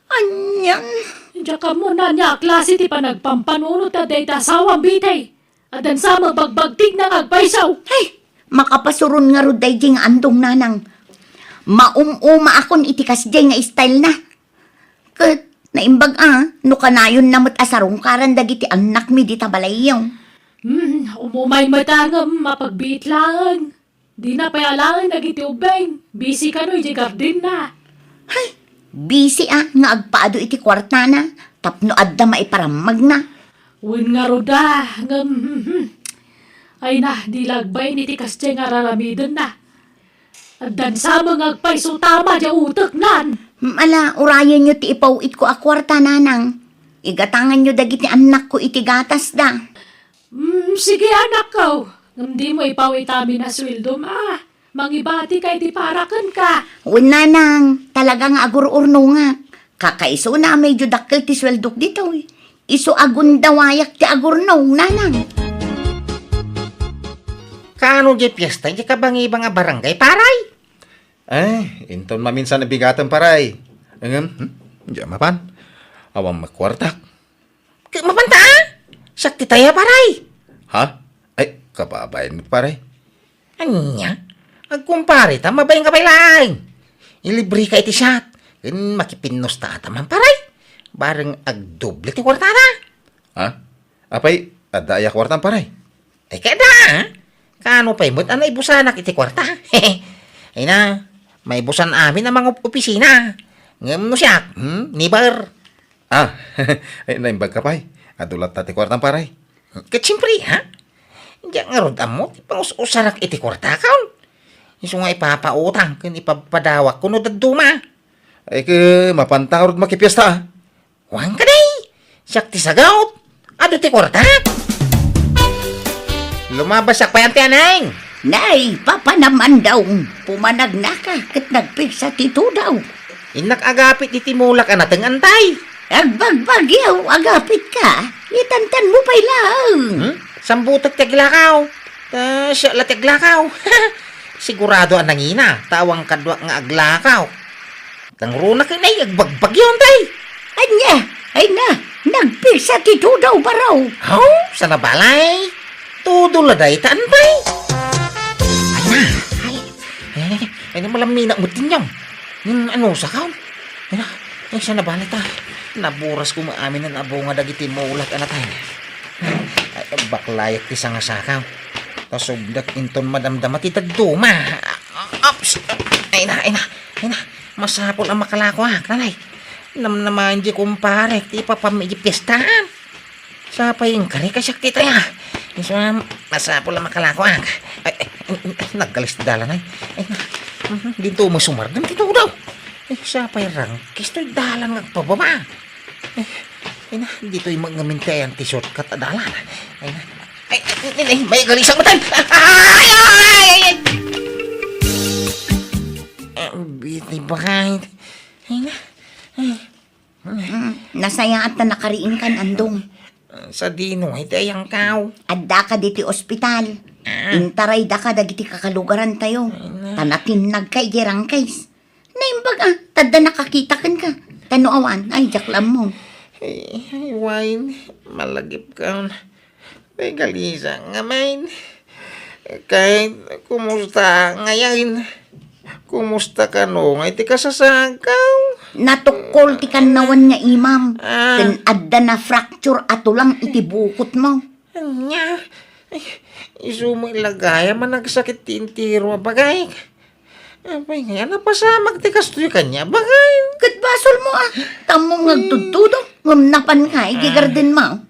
Anian? Diak ammo no ania a klase ti panagpampanunot ta dayta asawam, Betty. Addan sa met bagbagtigna nga agpayso. Ay, makapasuron ngarud daydiay nga andong, nanang. Maum-umaakon iti kasdiay nga style na. Ket naimbag a, no kanayonna met a sarungkaran dagiti annakmi dita balayyo. Hmm, umumay met a ngem mapagbiit laeng. Dina pay alaen dagiti ubbing. Busy kano iti gardenna. Hay, busy a nga agpaadu iti kuartana tapno adda maiparammagna. Wen ngarud a, ngem, hmm, hmm. Ay na, di la agbain iti kasdiay nga raramidenna. Addan sa met nga agpayso tama diay uteknan. Ala, urayenyo ti ipaw-itko a kuarta, nanang. Igatanganyo dagiti annakko iti gatasda. Mm, sige, anakko. Ngem dimo ipaw-it amin a sueldom a. Mangibatika iti para kenka. Wen, nanang, talaga nga agur-urnongak. Kakaisuna a medyo dakkel ti sueldok ditoy. Isu a gundawayak ti agurnong, nanang. Kaano diay fiesta diay kabangibang a barangay, paray? Ay, inton maminsan a bigaten, paray. Ngem, hmm? Diak mapan. Awan met kuartak. Ket mapanta, a? Siak ti taya, paray. Ha? Ay, kababain met, paray. Ania? Agkumpare ta, mabain ka pay laeng. Ilibre ka iti siak. Ken makipinnusta ta man, paray. Bareng agdoble ti kuartada. Ha? Apay, adda aya kuartam, paray? Ay, kada, a? Kaano pay met a naibusanak iti kuarta? Ay na, maibusan amin a mangop-opisina. Ngem no siak, hmm, never. Ah, ay, naimbag ka pay. Adu latta ti kuartam, paray. Ket siempre, a? Diak ngarud ammo ti pangus-usarak iti kuartakon. Isu nga ipapautang ken ipapadawak kuno dadduma. Ay, ket mapanta ngarud makipiesta, a? Wen kadi, siak ti sagut. Adu ti kuarta. Lumabas siak pay, Auntie Aneng. Nay, papanam, andong, pumanagnaka ket nagpigsa ti tudaw. Innak agapit iti mulak a nateng, Antay. Agbagbagyo, agapit ka. Itantan mo pay laeng. Hmm? Sambutek ti aglakaw. Ta siak la ti aglakaw. Sigurado a nangina, ta awan kaduak nga aglakaw. Nangruna ket nay agbagbagyo, Antay. Ania? Ay na, nagpigsa ti tudaw, baro. Haw? Sana balay? Tudo la dayta, Antay. Ay na. Ay, ay, ay, ay, malamina mo, Tinyong. Nin ano sa kaon? Ay na, ay, sana balay ta. Naburas ko maamin ang abunga dagiti mulak, anatay. Ay, baklayak ti sangasakaw. Ta subdak inton madamdama ti dadduma. Ops! Ay na, ay na, ay na. Masapul a makalakoak, nanay. Namnamaen di kumpare, ti ipapam iti piestahan. Sapay inkari ka siak ti taya. Isu, masapul a makalakoak. Ay, ay, ay, ay, naggalis ti dalan, ay. Ay, na, mhm, dinto mo sumardeng ti tudaw. Ay, sapay rangkis toy dalan nga agpababa. Ay, ay na, ditoy mangamin ti ayan ti shortcut a dalan. Ay na. Ay, ay, ay, ay, may galisang matay. Ay, ay, ay, ay, ay. Ah, bitay bakay. Ay na. Ay. Mm, nasayaat ta nakariingkan, andong. Sadino iti ayangkaw? Addaka diti ospital. Ah. Intaraydaka dagiti kakalugarantayo. Ay na. Ta natinnagka iti rangkis. Naimbag a, tadda nakakita kenka. Ta no awan, ay, diak la ammo. Ay, ay, Wine, malagipkon. Ay, galisa nga, Main. Kay, kumusta ngayen? Kumusta kano nga iti kasasagkaw? Natukkol ti kannawan nga imam. Ah. Ken adda na fracture a tulang iti bukotmo. Ania? Ay, isu met la gayam a nagsakit ti entero a bagik. Apay nga, napasamak ti kastoy kaniak, bagay. Ket basolmo a, ta ammom nga agtudtudo, ngem napanka iti gardenmo.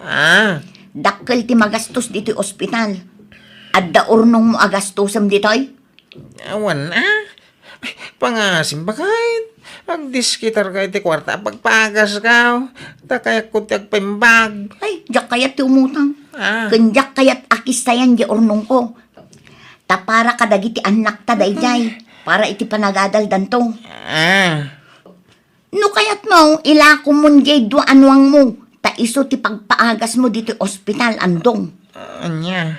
Ah. Dakkel ti magastos ditoy ospital. Adda urnongmo a gastosem ditoy? Awan a. Pangasim, bagay. Agdiskitarka iti kuarta a pagpagaskaw. Ta kayatko ti agpaimbag. Ay, diak kayat ti umutang. Ah. Ken diak kayat a kistayan di urnongko. Ta para kadagiti annakta daydiay, para iti panagadaldanto. Ah. No kayatmo, ilakomon diay dua a nuangmo, ta isu ti pagpaagasmo ditoy ospital, Andong. Ania?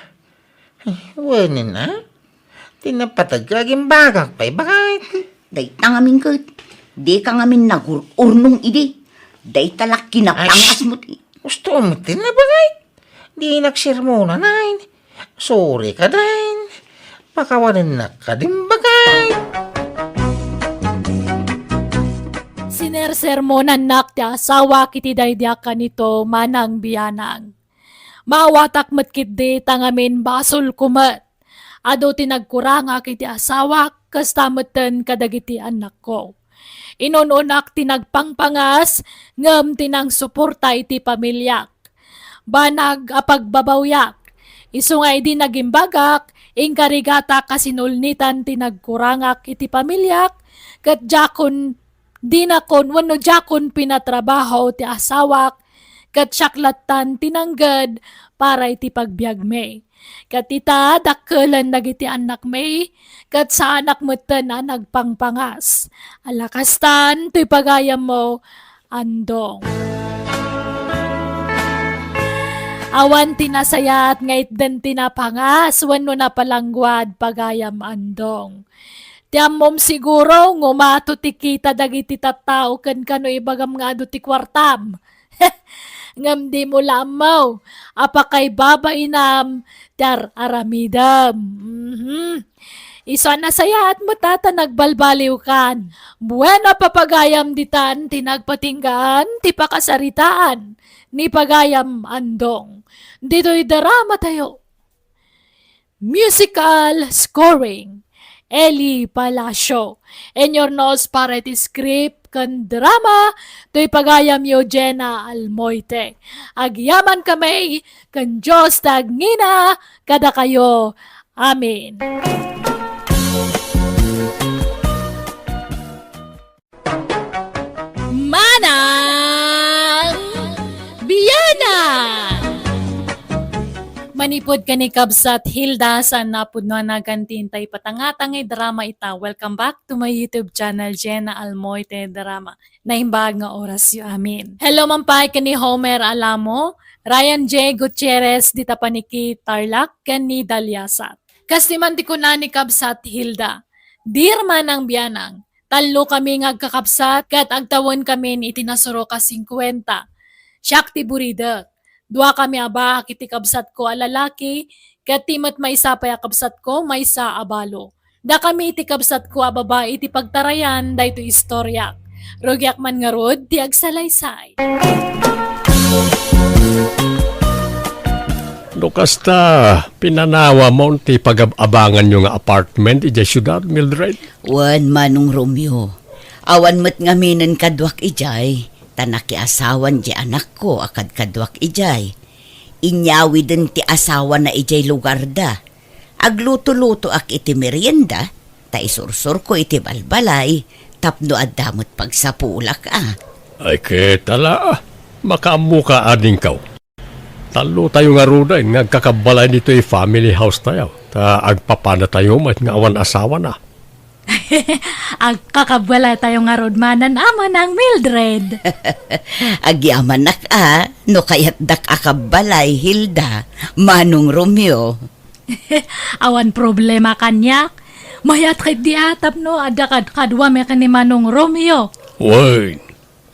Ay, wen a? Ti napateg nga agimbagak pay, baket. Dayta ngamin ket, dika ngamin nagur-urnong idi. Dayta la kinapangasmo ti Gusto mo ti nabagay? Dinak sermonan, ay. Sorry ka, dayn. Pakawanennak ka din bagay. Sinersermonannak ti asawak iti daydi a kanito, manang bianang. Maawatak met ketdi ta ngamin basolko met. Adu ti nagkurangak iti asawak, kasta metten kadagiti annakko. Inun-unak ti nagpangpangas, ngem ti nangsuporta iti pamiliak. Banag a pagbabawyak. Isu nga idi nagimbagak, inkarigatak a sinulnitan ti nagkurangak iti pamiliak, ket diakon Dinakon wenno diakon pinatrabaho ti asawak, ket siak lattan ti nangged para iti pagbiagmi. Ket ita, dakkelen dagiti annakmi, ket saanak metten a nagpangpangas. Ala kastan toy pagayammo, Andong. Awan ti nasayaat nga itden ti napangas wenno napalangguad, pagayam Andong. Ti ammom siguro nga umato ti kita dagiti tattao kenka no ibagam nga adu ti kuartam. Ngem dimo la ammo a pakaibabainam ti ar-aramidem. Mhm. Isu a nasayaat met ta nagbalbaliwkan. Bueno, papagayam ditan ti nagpatinggaan ti pakasaritaan ni pagayam Andong. Ditoy drama tayo. Musical scoring, Eli Palacio. Inurnos para iti script ken drama, toy pagayam Eugenia Almoite. Agyaman kami ken Dios ti agngina kadakayo. Amen. Manang Bianang! Manipud ken ni Kabsat Hilda, saan a pudno a naganti intay patangatang nga drama ita. Welcome back to my YouTube channel, Jenna Almoite Drama. Naimbag nga orasyo amin. Hello man pay ken ni Homer Alamo, Ryan J Gutierrez, dita paniki Tarlac, ken ni Daliasat. Kas ti man ti kuna ni Kabsat Hilda, Dear Manang Bianang, tallo kami nga agkakabsat ket agtawen kamin iti nasurok a singkuenta. Siak ti buridek. Dua kami a baak iti kabsatko a lalaki, ket ti met maysa pay a kabsatko, maysa a balo. Dakami iti kabsatko a babai ti pagtarayan daytoy istoriak. Rugiak man ngarud ti agsalaysay. No kasta, pinanawamon ti pagab-abanganyo nga apartment idiay siudad, Mildred? Wen, Manong Romeo. Awan met ngaminen kaduak idiay, ta nakiasawan diay anakko a kadkaduak idiay. Inyawiden ti asawana idiay lugarda. Agluto-lutoak iti merienda, ta isursurko iti balbalay tapno adda met pagsapulak a. Ay, ket ala, makaammoka, adingko. Tallotayo ngaruden nga agkakabbalay ditoy family house tayo, ta agpapanatayo met nga awan asawana. Agkakabbalay tayo ngarud manen a, Manang Mildred. Agyamanak a, no kayatdak a kabbalay, Hilda, Manong Romeo. Awan problema kaniak. Mayat ketdi a tapno adda kadkaduami ken ni Manong Romeo. Wen,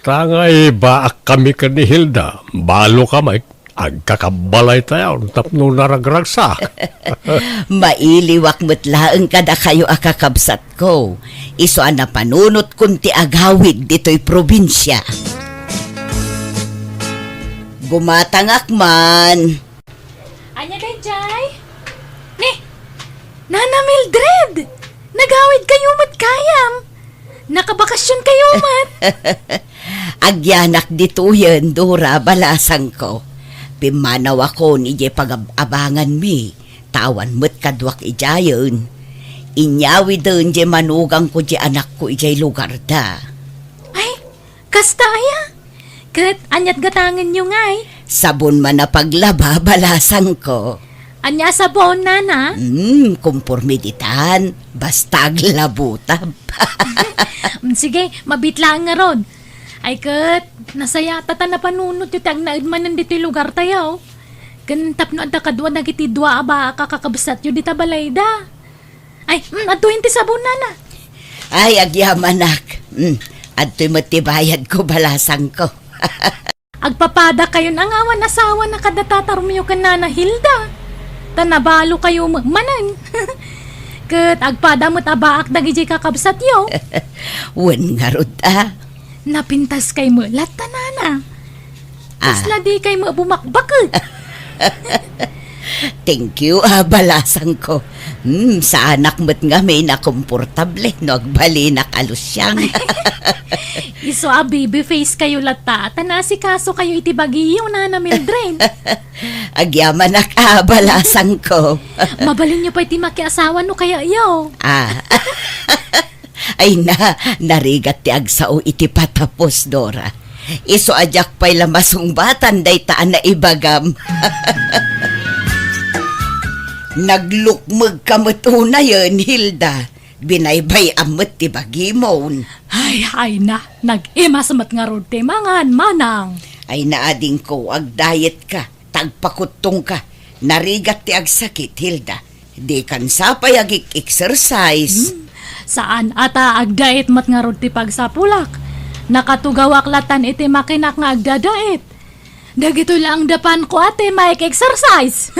ta nga ibaak kami ken ni Hilda, balo ka met, agkakabbalay tayo tapno naragragsak. Mailiwak met laeng kadakayo a kakabsatko. Isu a napanunotkon ti agawid ditoy probinsia. Gumatangak man. Ania daydiay? Ni, Nana Mildred! Nagawid kayo met gayam! Nakabakasyon kayo met! Agyanak ditoyen, Dora, balasangko. Pimmanawakon idiay pagab-abanganmi, ta awan met kaduak idiayen. Inyawiden diay manugangko diay anakko idiay lugarda. Ay, kasta aya? Ket aniat gatangenyo ngay? Sabon man a paglaba, balasangko. Ania a sabon, Nana? Hmm, komporme ditan. Basta aglabutab. Mm, sige, mabit laeng ngarud. Ay ket, nasayaat ta napanunotyo ti agnaed manen ditoy lugartayo. Ken tapno adda kadua dagiti dua a baak a kakabsatyo dita balayda. Ay, mm, adtoyen ti sabon, nana. Ay, agyamanak. Mm, adtoy met ti bayadko, balasangko. Agpapadakayon a ngawan asawana kadata Romeo ken Nana Hilda. Ta nabalokayo met manen. Ket agpada met a baak dagidiay kakabsatyo. Wen ngarud a. Napintaskay met latta, nana. Ah. Kasla dikay met bumakbaket. Thank you, ah, balasangko. Hmm, saanak met ngamin a komportable no agbalinak a lusiang. Isu a baby face kayo latta, ta naasikasokayo iti bagiyo, Nana Mildred. Agyamanak a, balasangko. Mabalinyo pay ti makiasawa no kayatyo. Ah. Ay na, narigat ti agsao iti patapos, Dora. Isu a diak pay la masungbatan dayta a naibagam. Naglukmegka met unayen, Hilda. Binaybay-am met ti bagimon. Ay, ay na, nag-imas met ngarud ti mangan, manang. Ay na, adingko, agdayetka, ta agpakuttongka. Narigat ti agsakit, Hilda. Dikan sa pay agik-exercise. Hmm, saan a ta agdayet met ngarud ti pagsapulak. Nakatugawak latan iti makinak nga agdadayet. Dagitoy laeng dapanko a ti maik-exercise.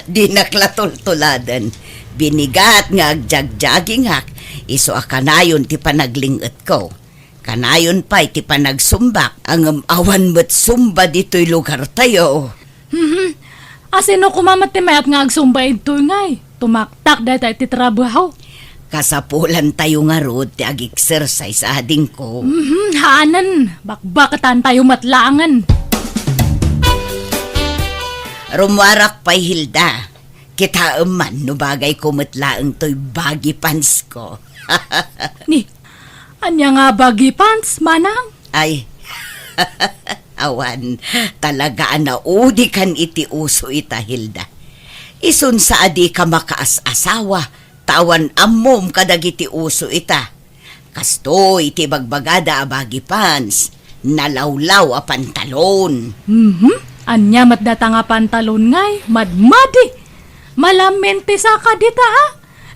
Dinak la tultuladen. Binigat nga agjagjagingak, isu a kanayon ti panagling-etko. Kanayon pay ti panagsumbak, ngem awan met sumba ditoy lugartayo. Mhm. Asino koma met ti mayat nga agsumba idtoy ngay? Tumaktak dayta iti trabaho. Kasapulantayo ngarud ti ag-exercise, adingko. Mhm, haanen. Bakbaketantayo met laengen. Rummuarak pay, Hilda. Kitaem man no bagayko met laeng toy baggy pants ko. Ni, ania nga baggy pants, manang? Ay, awan, talaga a naudikan iti uso ita, Hilda. Isun sa a dika makaas-asawa, ta awan ammom kadagiti uso ita. Kastoy ti ibagbagada a baggy pants, nalawlaw a pantalon. Mhm. Ania met data nga pantalon ngay, madmadi. Malamin ti saka dita, a?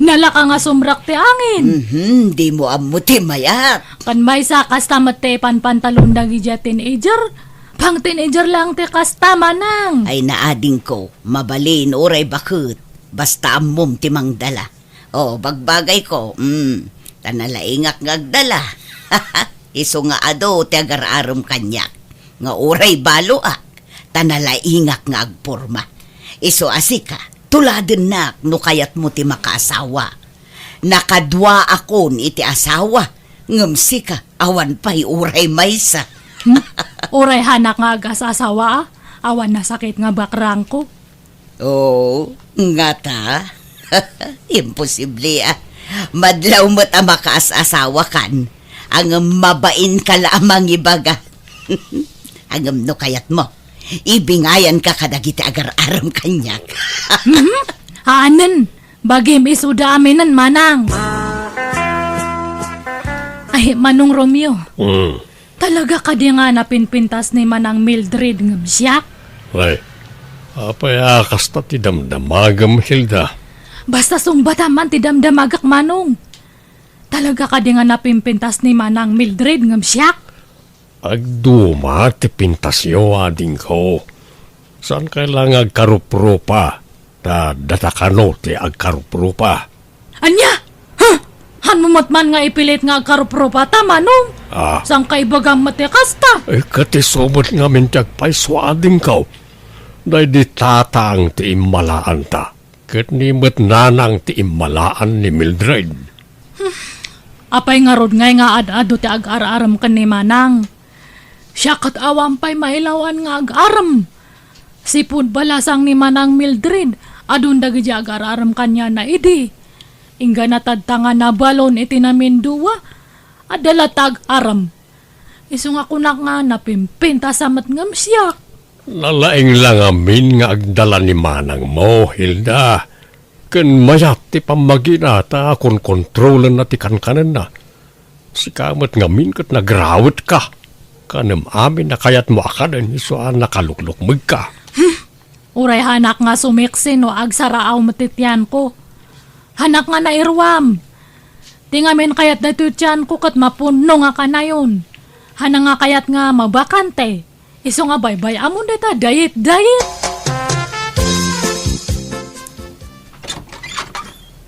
Nalaka nga sumrak ti angin. Mhm, dimo ammo ti mayat. Kan maysa, kasta met ti panpantalon dagidiay teenager. Pang teenager lang ti kasta, manang. Ay, naadingko, mabalin, uray baket. Basta ammom ti mangdala. O, bagbagayko, mm, ta nalaingak nga agdala. Isu nga adu ti agar-arem kaniak, nga uray baloak, ta nalaingak nga agporma. Isu a sika, tuladennak no kayatmo ti makaasawa. Nakaduaakon iti asawa, ngem sika, awan pay uray maysa. Hmm? Uray hanak nga agas-asawa, a? Awan nasakit nga bakrangko. Oo, ngata? Imposible, a. Madlaw met a makaas-asawakan, ngem mabainka la a mangibaga. Ngem no kayatmo, ibingayanka kadagiti agar-arem kaniak. Mhm. Haanen, bagim isuda aminen, manang. Ay, Manong Romeo. Mm. Talaga kadi nga napinpintas ni Manang Mildred ngem siak? Ay, apay a kasta ti damdamagem, Hilda? Basta sumbatam man ti damdamagak, Manong. Talaga kadi nga napinpintas ni Manang Mildred ngem siak? Agduma ti pintasyo, adingko. Saan kay la nga agkaruprupa? Ta data kano ti agkaruprupa. Ania? Huh? Hanmo met man nga ipilit nga agkaruprupa ta, Manong? Ah. Saan ka ibagam met ti kasta? Eh, ket isu met ngamin ti agpayso, adingko. Daydi tatang ti immalaanta, ket ni met nanang ti immalaan ni Mildred. Hmm. Apay ngarud ngay nga ad-adu ti agar-arem ken ni Manang? Siak ket awan pay mailawan nga agarem. Sipud balasang ni Manang Mildred, adun dagiti agar-arem kaniana idi. Inggana tadta nga nabalon iti namindua, adda latta agarem. Isu nga kunak nga napimpintas a met ngem siak. Nalaing la ngamin nga agdala ni manangmo, Hilda. Ken mayat ti pammagina ta konkontrolenna ti kankanenna. Sika met ngamin ket nagrawetka. Kanem amin a kayatmo a kaden isu a nakaluklukmegka. Uray hanak nga sumiksi no agsaraaw met ti tianko. Hanak nga nairuam. Ti ngamin kayat daytoy tianko ket mapunno nga kanayon. Hanak nga kayat nga mabakante. Isu nga baybay-amon dayta diet, diet.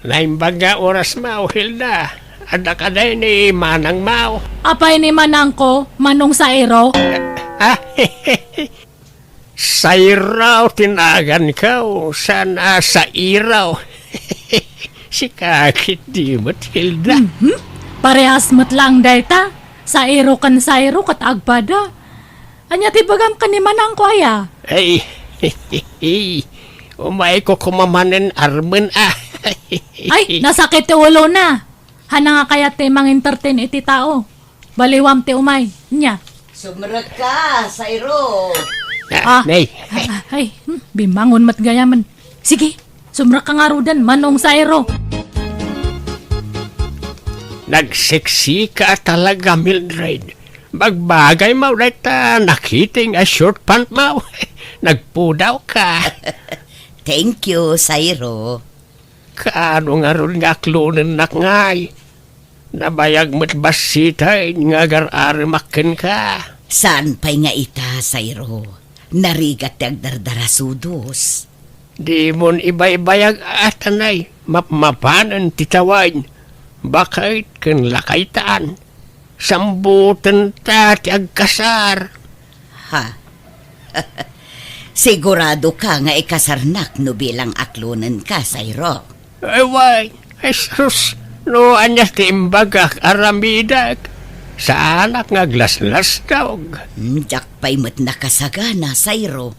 Naimbag nga oras mo, Hilda. Adda kadi ni manang mo? Apay ni manangko, Manong Sairo? Ah, Sairo ti naganko, saan a Sairo. Sika ketdi met, Hilda. Mhm. Parehas met lang dayta. Sairo ken Sairo ket agpada. Ania ti ibagam ken ni manangko aya? Ay, umayko koma manen armen a. Ay, nasakit ti ulona. Hanak nga kayat ti mangentertain iti tao. Baliwam ti umay. Nia? Sumrekka, Sairo. Ah, Ah, nay. Ah, ay, hmm, bimangon met gayamen. Sige, sumrekka ngaruden, Manong Sairo. Nagseksika talaga, Mildred. Bagbagay mo dayta nakiting a short pant mo. Nagpudawka. Thank you, Sairo. Kaano ngarud nga aklonennak ngay? Nabayag met bassit nga agar-aremak kenka. Saan pay nga ita, Sairo? Narigat ti agdardarasudos. Dimon ibaybayag a tanay, mapmapanen ti tawen, baket ken lakaytan. Sambutenta ti agkasar. Ha? Siguradoka nga ikasarnak no bilang aklonenka, Sairo? Ay, way, ay, sus, no ania ti imbagak, aramidek. Saanak nga aglaslasdog. Hmm, diak pay met nakasagana, Sairo.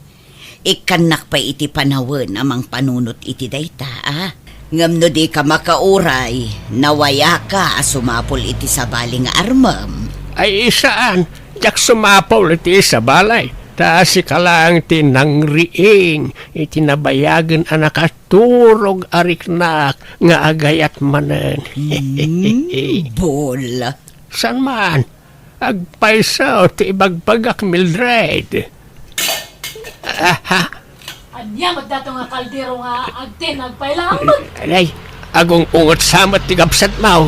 Ikkannak pay iti panawen a mangpanunot iti dayta, a? Ngem no dika makauray, nawayaka a sumapul iti sabali nga armem. Ay, saan, diak sumapul iti sabali, ta sika laeng ti nangriing iti nabayagen a nakaturog a riknak nga agayat manen. Hmm, bol. Saan man? Agpayso ti ibagbagak, Mildred. Aha. Ania met dato nga kaldero nga agtinag pay laeng met? Ay, agung-unget sa met ti gabsat mo.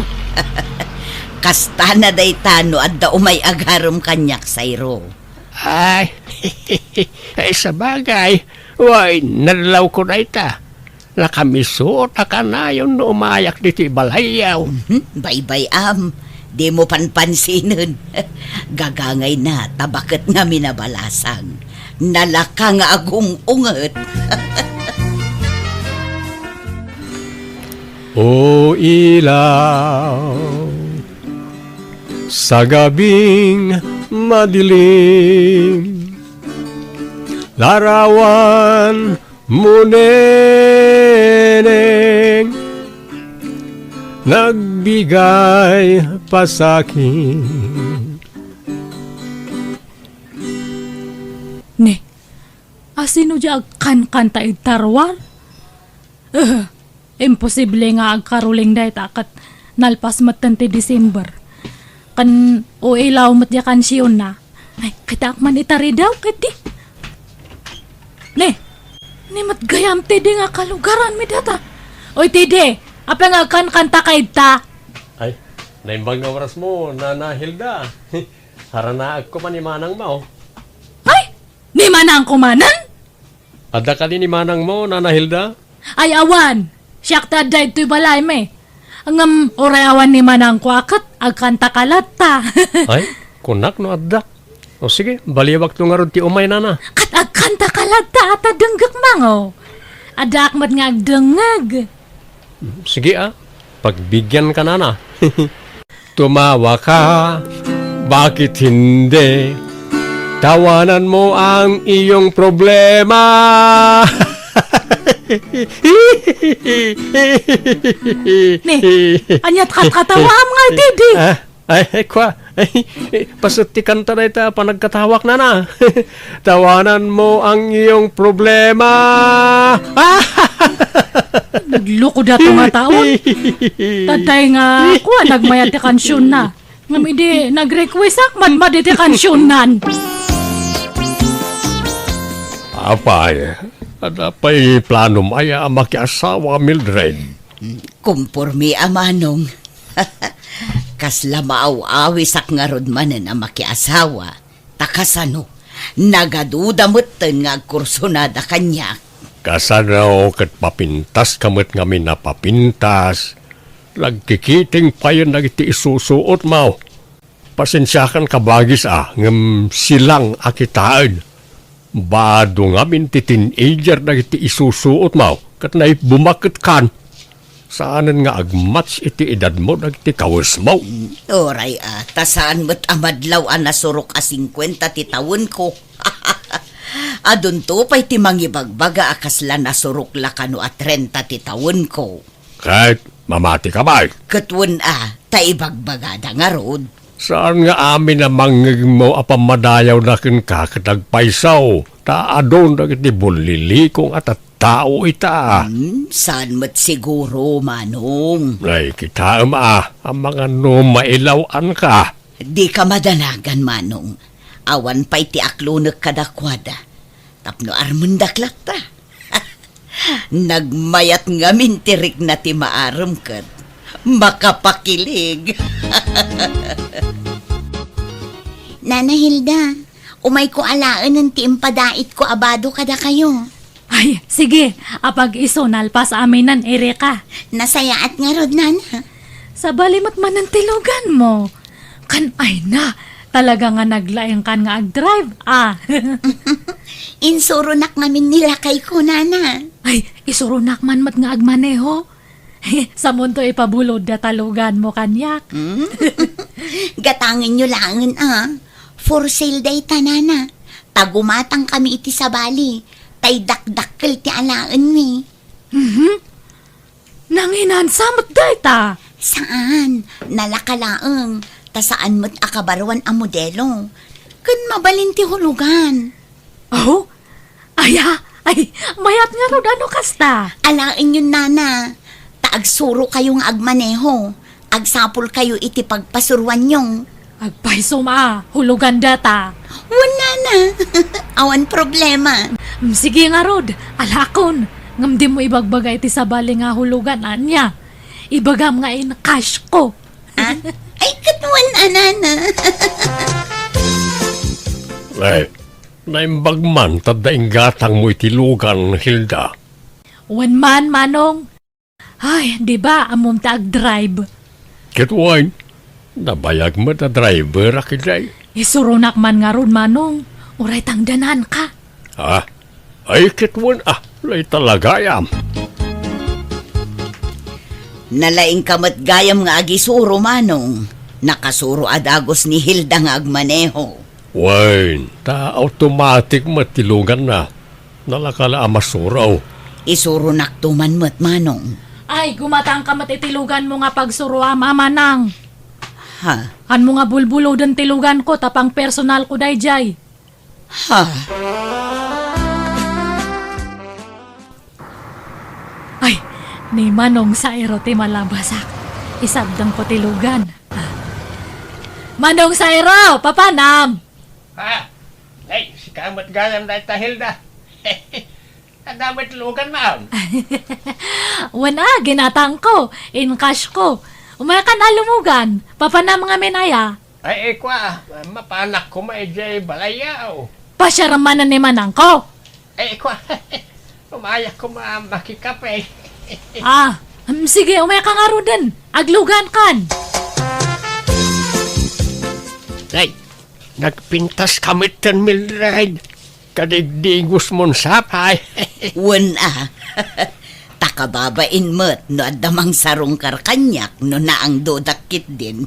Kastana dayta no adda umay agarem kaniak, Sairo. Ay, ay, sabagay, way, nadlawko dayta. Nakamisut a kanayon no umayak ditoy balayyo. Mhm, baybay-am. Dimo panpansinen. Gagangayna, ta baket ngamin a balasang. Nalaka nga agung-unget. O ilaw, sa gabing madilim, larawan mo, neneng, nagbigay pasakit. Ne, asino di agkankanta iti ruar? Eh, imposible nga agkaroling dayta ket nalpas metten ti December. Ken o ilaw met di kansionna. Ay, kitaak man itari daw, ketdi. Ne, ni met gayam, Tede, nga kalugaranmi data. Oy, Tede, apay nga agkankantaka ita? Ay, naimbag nga oras mo, Nana Hilda. Haranaagko man ni manang mo. Ay, ni manangko manen? Adda kadi ni manang mo, Nana Hilda? Ay, awan. Siak ti adda ditoy balaymi. Ngem uray awan ni manangko a ket agkantaka latta. Ay, kunak no adda. O sige, baliwakto ngarud ti umay, Nana. Ket agkantaka latta a ta denggek mango. Addaak met nga agdengngeg. Sige, a, pagbigianka, Nana. Tumawa ka, bakit hindi? Tawanan mo ang iyong problema. Ne, ania't katkatawaam nga, Tede? Ah, ay, ay, kwa. Ay, paset ti kanta dayta a panagkatawak, Nana. Tawanan mo ang iyong problema. Nagloko dato nga taon. Tatay nga, kwa, nagmayat ti kansionna. Ngem idi nag-request ak, madmadi ti kansionnan. Apay, adda pay planom aya a makiasawa, Mildred? Kumpormi a manong. Kasla maaw-awisak ngarud manen a makiasawa. Ta kasano, nagaduda metten nga agkursunada kaniak. Kasano ket papintaska met ngamin a papintas? Nagkikiting payen dagiti isusuotmo. Pasensiakan kabagis a, ngem silang a kitaen. Bado ngamin ti teenager dagiti isusuotmo, ket naibumak ket kan. Saanen nga agmatch iti edadmo dagiti kawesmo. Mm, uray a, ta saan met a madlaw a nasurok a singkuenta ti tawenko. Adunto pay ti mangibagbaga a kasla nasurok la kano a trenta ti tawenko. Ket mamati ka pay. Ket wen a, ta ibagbagada ngarud. Saan nga amin a mangngegmo a pammadayawna kenka ket agpayso, ta adun dagiti bullilikong a tattao ita. Hmm, saan met siguro, Manong? Ay, kitaem a, amangan no mailaw-anka. Dika madanagan, Manong. Awan pay ti aklonek kadakuada. Tapno armendak latta. Nagmayat ngamin ti rikna ti maarem ket makapakilig. Nana Hilda, umayko alaenen ti impadaitko a bado kadakayo. Ay, sige, apag-iso nalpas aminen, Erika. Nasayaat ngarud, Nana. Sabali met manen ti luganmo. Kan ay na, talaga nga naglaingkan nga agdrive, ah. Insuronak ngamin ni lakayko, Nana. Ay, isuronak man met nga agmaneho. Samonto ipabulod data luganmo kaniak. Hmm? Gatangenyo laengen, ah. For sale dayta, Nana. Ta gumatang kami iti sabali. Tay dakdakkel ti alaenmi. Mhm. Nanginansa met dayta? Saan. Nalaka laeng. Ta saan met a kabaruan a modelo. Ken mabalin ti hulugan. Aw? Aya? Ay, mayat ngarud a no kasta. Alaenyon, Nana. Ta agsurokayo nga agmaneho. Agsapulkayo iti pagpasuroanyo. Agpaysom a, hulugan data. Wen, Nana. Awan problema. Mm, sige ngarud, alakon. Ngem dimo ibagbaga iti sabali nga hulugan, ania? Ibagam nga in-cash ko. Ah? Ay, ket wen a, Nana. Ay, naimbag man ta adda inggatangmo iti lugan, Hilda. Wen man, Manong. Ay, di ba, ammom ta agdrive? Ket wen, nabayag met a driver a kiday. Isuronak man ngarud, Manong. Uray tangdananka. Ah, ay ket wen, ah, lay talagayam. Nalaingka met gayam nga agisuro, Manong. Nakasuro a dagus ni Hilda nga agmaneho. Wen, ta automatic met ti luganna. Nalaka la a masuro. Isuronakto man met, Manong. Ay, gumatangka met iti luganmo nga pagsuroam, Manang. Ha? Kaanmo nga bulbuloden ti luganko, ta pangpersonalko daydiay. Ha? Ay, ni Manong Sairo ti malabasak. Isabdengko ti lugan. Manong Sairo, papanam? Ha? Ay, sika met gayam dayta, Hilda. Adda met luganmo? Wen a, ginatangko. In-cash ko. Umaykan a lumugan. Papanam ngamin aya? Ay, ay, kua, mapanak koma idiay balay, aw. Pasiarem manen ni manangko. Ay, kua, umayak koma makikape. Ah, mm, sige, umayka ngaruden. Aglugankan. Ay, nagpintaska metten, Mildred. Kadigdigosmon sapay. Wen a. Ta kababain met no adda mangsarungkar kaniak no naangdodak ketdin.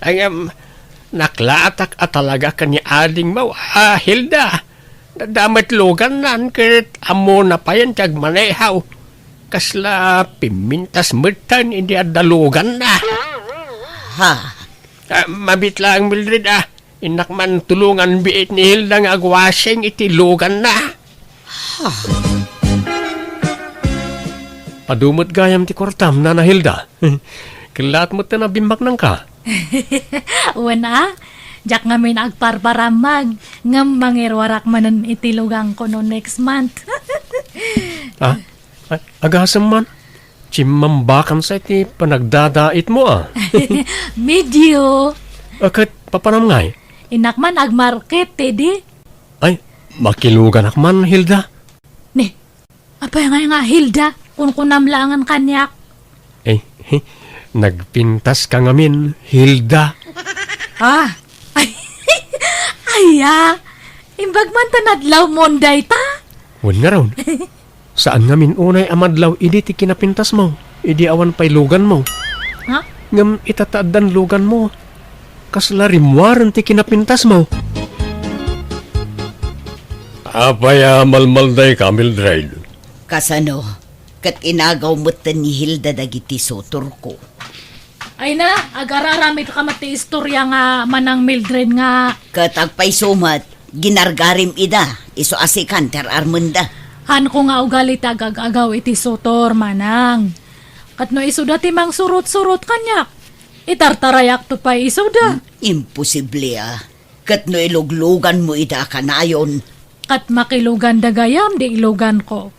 Ngem, naklaatak a talaga ken ni adingmo a Hilda. Adda met lugannan ket ammona payen ti agmaneho. Kasla pimmintas metten idi adda luganna. Ha? Ah, mabiit laeng, Mildred, ah. Innak man tulongan biit ni Hilda nga agwashing iti luganna. Ha? Adu met gayam ti kuartam, Nana Hilda. Kellaat met ti nabimmaknangka. Wen a, diak ngamin agparparammag, ngem mangiruarak manen iti luganko no next month. Ah? Ay, agasem man. Chimmambakansa iti panagdadaitmo, ah. Medio. Ah, ket papanam ngay? Innak man agmarket, Teddy. Ay, makiluganak man, Hilda. Ne, apay ngay nga Hilda? Kunkunam laengen kaniak. Eh, nagpintas ka ngamin, Hilda. Ah, ay, aya, imbag man ta nadlawmon dayta? Wen ngarud. Saan ngamin unay a madlaw idi ti kinapintasmo, idi awan pay luganmo. Ha? Ngem ita ta addan luganmo, kasla rimmuaren ti kinapintasmo. Apay a malmaldayka, Mildred? Kasano? Ket inagaw metten ni Hilda dagiti sutorko. Ay na, agararamidka met ti istorya nga manang Mildred nga. Ket agpayso met, ginargarim ida, isu a sikan ti ar-armenda. Hanko nga ugali ti agagaw iti sutor, manang. Ket no isuda ti mangsurot-surot kaniak, itartarayakto pay isuda. Hmm, imposible a. Ket no ilugluganmo ida a kanayon. Ket makiluganda gayam di iluganko.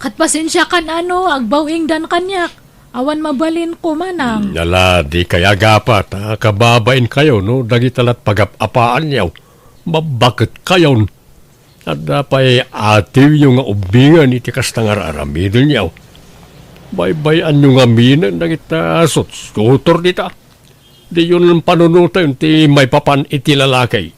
Ket pasensiakan a no agbaw-ingdan kaniak. Awan mabalinko, manang. Hmm, ala, dikay agapa ta kababainkayo no dagita lat pagap-apaanyo. Babbaketkayon. Adda pay atiwyo nga ubbingen iti kasta nga ar-aramidenyo. Baybay-anyo ngaminen dagita sutsutor dita. Diyon panunoten ti maipapan iti lalaki.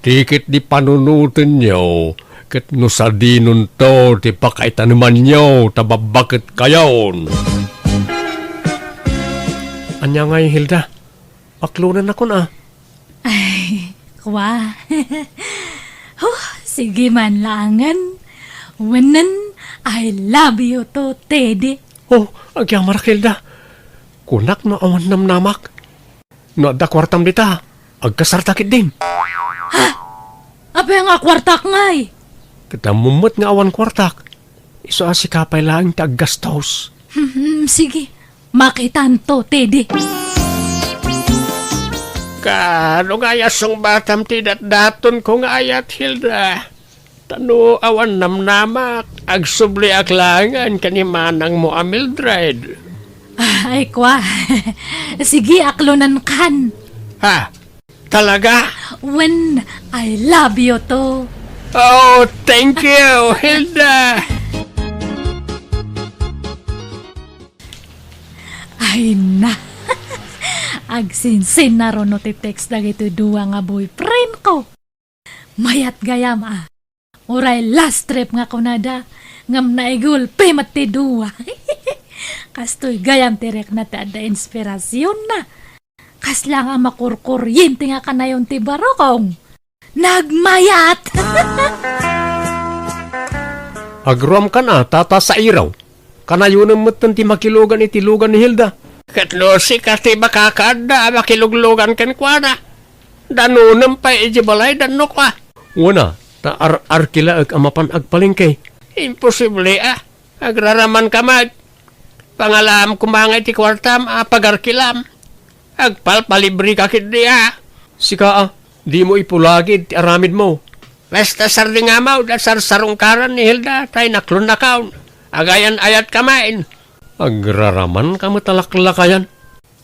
Ti ketdi panunotenyo, ket no sadinonto ti pakaitanemanyo, ta babbaketkayon. Ania ngay, Hilda? Aklonennakon a. Ay, kua. Huh, sige man laengen. Wenen, I love you too, Teddy. Oh, agyamarak, Hilda. Kunak no awan namnamak. No adda kuartam dita, agkasarta ketdin. Ha? Apay nga kuartak ngay? Ket ammom met nga awan kuartak. Isu a sika pay laeng ti aggastos. Hmm, sige. Makitanto, Teddy. Kaano ngay a sungbatam ti datdatonko nga ayat, Hilda? Ta no awan namnamak, agsubliak laengen ken ni manangmo a Mildred. Ay, kua. Sige, aklonenkan. Ha? Talaga? Wen, I love you too. Oh, thank you, Hilda. Ay na. Agsinsin na runo ti text dagiti dua nga boyfriend ko. Mayat gayam a. Uray last trip nga kunada, ngem naigulpi met ti dua. Kastoy gayam ti rikna ti adda inspirasionna. Kasla nga makurkuryente nga kanayon ti barukong. Nagmayat! Agruamkan a, Tata Sairaw. Kanayonem metten ti makilugan iti lugan ni Hilda. Ket no sika ti makakaadda a makiluglugan kenkuana, danonem pay idiay balay, danno kua. Wen a, ta ar-arkilaek a mapan agpalengke. Imposible a. Agraraman ka met. Pangalaam koma nga iti kuartam a pagarkilam. Agpalpalibreka ketdi a. Sika a, dimo ipulagid ti aramidmo. Basta sardengam a, sarsarungkaran ni Hilda, ta inaklonnakon. Agayan-ayatka met. Agraraman ka met a laklakayan.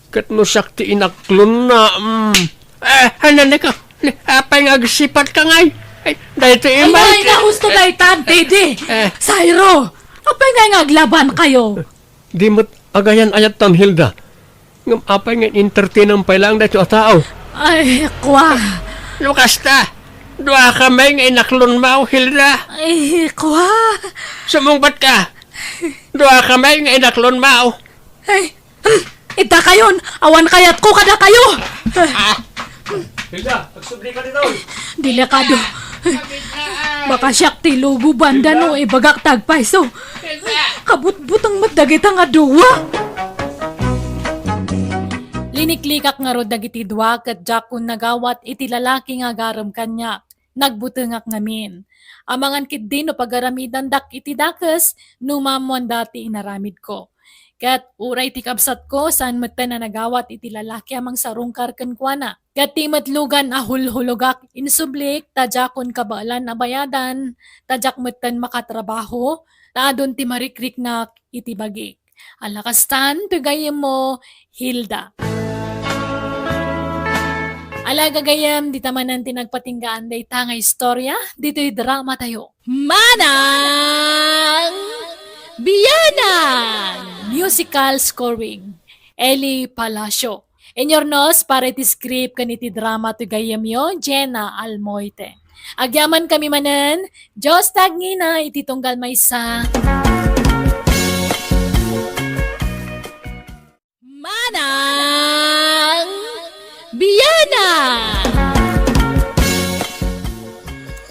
Ket no siak ti inaklonna, mm. Eh, ay, nanay ka. Ni, apay nga agsipatka ngay? Ay, daytoy. Ay, imay. Ay, nahusto daytan, Teddy. Eh. Sairo, apay ngay nga aglabankayo? Di met agayan-ayattam, Hilda. Ngem apay nga entertainam pay laeng daytoy a tao? Ay, kua. No kasta, dua kami nga inaklonmo, Hilda. Ay, kua. Sumungbat ka. Dua kami nga inaklonmo. Ay, hmm, ita kayon, awan kayatko kadakayo. Ah, Hilda, agsubli ka ditoy. Delikado. Baka siak ti luguban dano, ibagak ti agpayso. Kabutbuteng met dagita nga dua. Liniklikak ngarud dagiti dua ket diakon nagawat iti lalaki nga agarem kaniak. Nagbutengak ngamin. Amangan ketdi no pagaramidandak iti dakes no maammoanda ti inaramidko. Ket uray ti kabsatko, saan metten a nagawat iti lalaki a mangsarungkar kenkuana. Ket ti met lugan a hulhulogak, insublik, ta diakon kabaelan a bayadan, ta diak metten makatrabaho, ta adun ti marikriknak iti bagik. Ala kastan, ti gayyemmo, Hilda. Ala gagayyem, dita manen ti nagpatinggaan dayta nga istorya, ditoy drama tayo. Manang Bianang! Musical scoring, Eli Palacio. Inurnos para iti script ken iti drama ti gayyemyo, Jenna Almoite. Agyaman kami manen, Dios ti agngina iti tunggal maysa. Manang Bianang!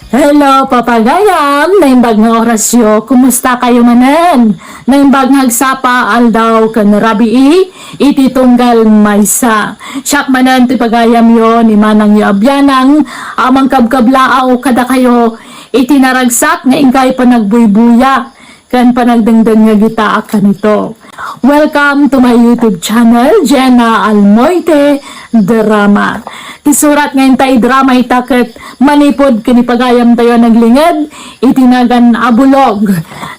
Hello, papagayam! Naimbag nga orasyo, kumusta kayo manen? Naimbag nga agsapa, aldaw, ken rabii, iti tunggal maysa. Siak manen ti pagayamyo ni manangyo a bianang, a mangkabkablaaw kadakayo, iti naragsak nga inkay panagbuybuya ken panagdengdengngeg ita a kanito. Welcome to my YouTube channel, Jenna Almoite Drama. Ti surat nga inta idrama ita ket manipud ken ipagayam tayo a naglinged iti nagan a bulog.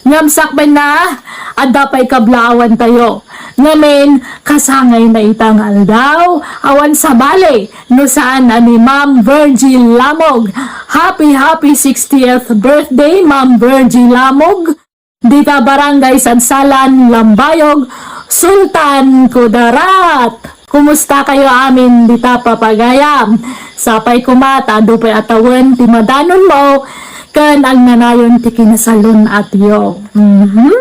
Ngem sakbenna, adda pay kablaawan tayo. Ngamin, kasangayna ita nga aldaw, awan sabali, no saan a ni Ma'am Virgie Lamog. Happy, happy sixtieth birthday, Ma'am Virgie Lamog. Dita Barangay Sadsalan, Lambayog, Sultan Kudarat. Kumusta kayo amin dita, papagayam? Sapay koma ta adu pay a tawen ti madanonmo ken agnanayon ti kinasalun-atyo. Mhm.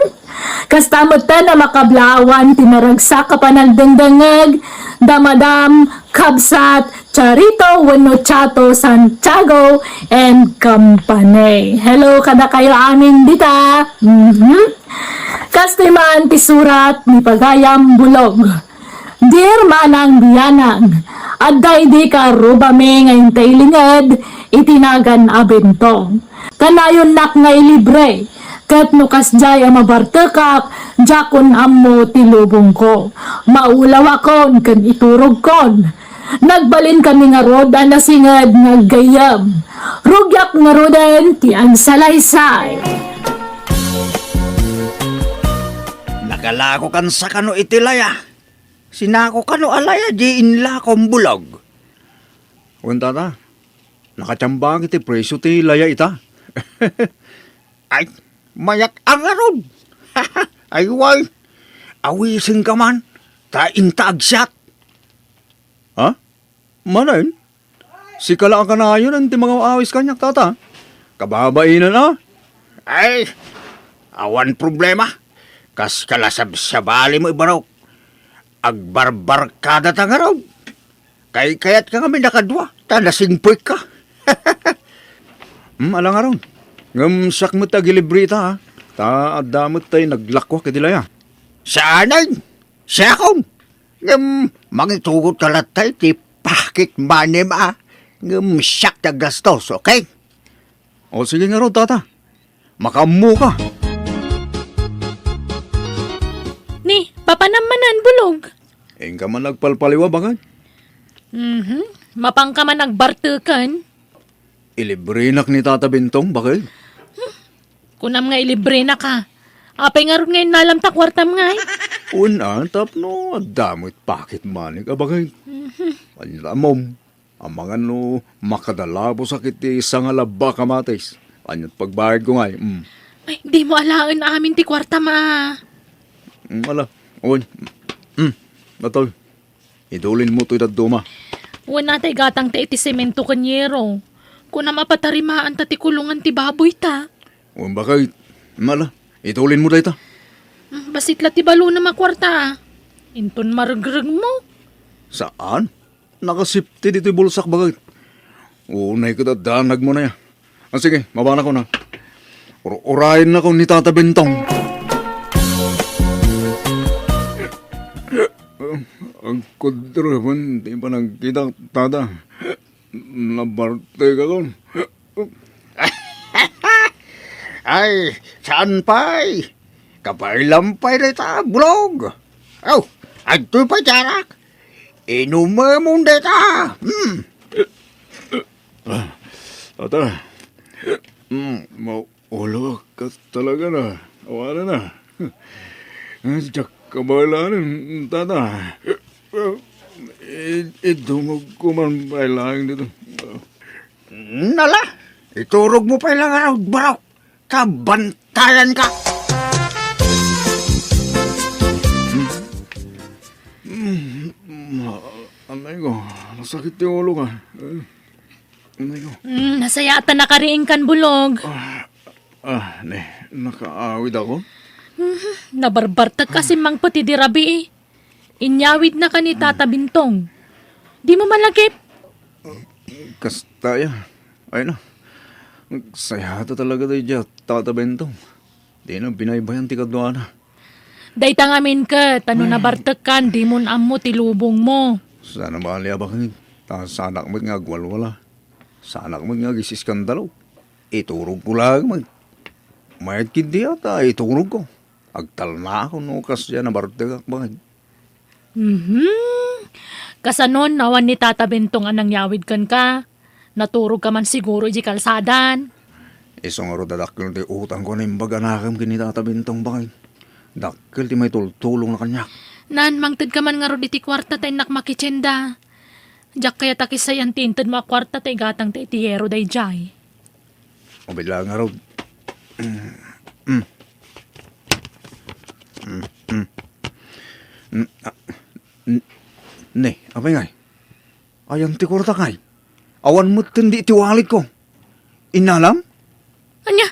Kasta metten a makablaawan ti naragsak a panagdengdengngeg da Madam Kabsat Charito wenno Chato Santiago and Company. Hello kadakayo amin dita. Mhm. Kastoy man ti surat ni pagayam bulog. Dear Manang Bianang, adda idi karrubami nga inta ilinged iti nagan a bentong. Kanayonnak nga ilibre, ket no kasdiay a mabartekak, diakon ammo ti lubongko. Maulawakon ken iturogkon. Nagbalin kami ngarud a nasinged nga aggayyem. Rugiak ngaruden ti agsalaysay. Nagalako kan sa kano iti laya. Sinako kano a laya di inlakom bulog. Wen tata, nakatiambak iti presyo ti laya ita. Ay, mayak a ngarud. Ay, way. Awisenka man, ta inta agsiat. Ha? Manen? Sika la a kanayon ti mangaw-awis kaniak, tata. Kababainan a. Ay, awan problema. Kas kala sabsabali mo, ibarok. Agbarbarkada ta ngarud. Kaykayatka ngamin a kadua, ta nasingpekka. Hmm, ala ngarud. Ngem siak met ti agilibre ita, ha? Ta adda met tay naglakuak iti laya. Saanen? Siakon? Ngem mangitugot ka latta iti pocket money-m, a. Ngem siak ti aggastos, okay? O, sige ngarud, tata. Makaammoka. Ni, papanam manen, bulog. Inka man nagpalpaliwa, bakay? Mhm. Mapanka man agbarteken. Ilibrenak ni Tata Bentong, bakay? Kunam nga ilibrenak, a. Apay ngarud nga innalam ta kuartam ngay? Wen a, tapno adda met pocket money-k, a, bakay? Mhm. Ania, ammom, amangan no makadalabosak iti sangalabbak a matis. Ania ti pagbayadko ngay? Mm. Ay, dimo alaen amin ti kuartam, a. Mm, ala. Wen. Mm. Natol. Idulinmo toy dadduma. Wen a, tay gatangta iti semento ken yero. Kunam a patarimaanta ti kulongan ti baboyta. Wen, bakay, mala, idulinmo dayta. Mm, bassit la ti balonam a kuarta, a. Inton maregregmo. Saan? Nakasipti ditoy bulsak, bakay. Unay ket addanagmo na ya. Ah, sige, mabanakon, a. Ur-, urayennakon ni Tata Bentong. Agkudroben ti panagkitak, Tata. Nabartekakon. Ay, saan pay? Kabaelam pay dayta, Bulog. Aw, adtoy pay ti arak. Inumemon dayta. Hmm. Ah, tata. Hmm, mau-, Ulo ka talaga na. Awanan na. Diak kabaelan, tata. I-, idumog ko man pay laeng dita. Nala, iturog mo pay la ngarud, Barok. Kabantayan ka. Hmm. Hmm. Ma-, anay ko, masakit ti ulo ka. Eh. Ano yun? Mm, nasayaatan na kariing kan Bulog. Ah, ah, ne, nakaawid ako? Mhm, nabarbartek ka si Mang Peti di rabii. Inyawid na ka ni Tata Bintong. Di mo malagip? Kasta ya. Ay na. Sayata talaga tayo dya, Tata Bintong. Di na binaybayan ti kaduana. Dayta ngamin ket, ano nabartek kan, di mon ammo ti lubong mo. Sana bali a bakit? Ta sanak met nga agwalwala. Sanak met nga agisiskandalo. Iturog ko laeng met. Mayat ket di ata, iturog ko. Agtalna ako no kasdiay nabartek ak bakit. Mhm. Kasanon, awan ni Tata Bentong a nangyawid kenka? Naturog ka man siguro idiay kalsadan. Isu ngarud a dakkel ti utangko a naimbag a nakem ken ni Tata Bentong, baket. Dakkel ti maitultulongna kaniak. Nan, mangted ka man ngarud iti kuarta ta innak makitienda. Diak kayat a kissayan ti inted mo a kuarta ta igatangta iti yero daydiay. Ubit laeng ngarud. Mm. Mm, mm. Mm, ah, n-, ne, apay ngay? Ayan ti kuartak ngay? Awan metten di iti walletko. Innalam? Ania?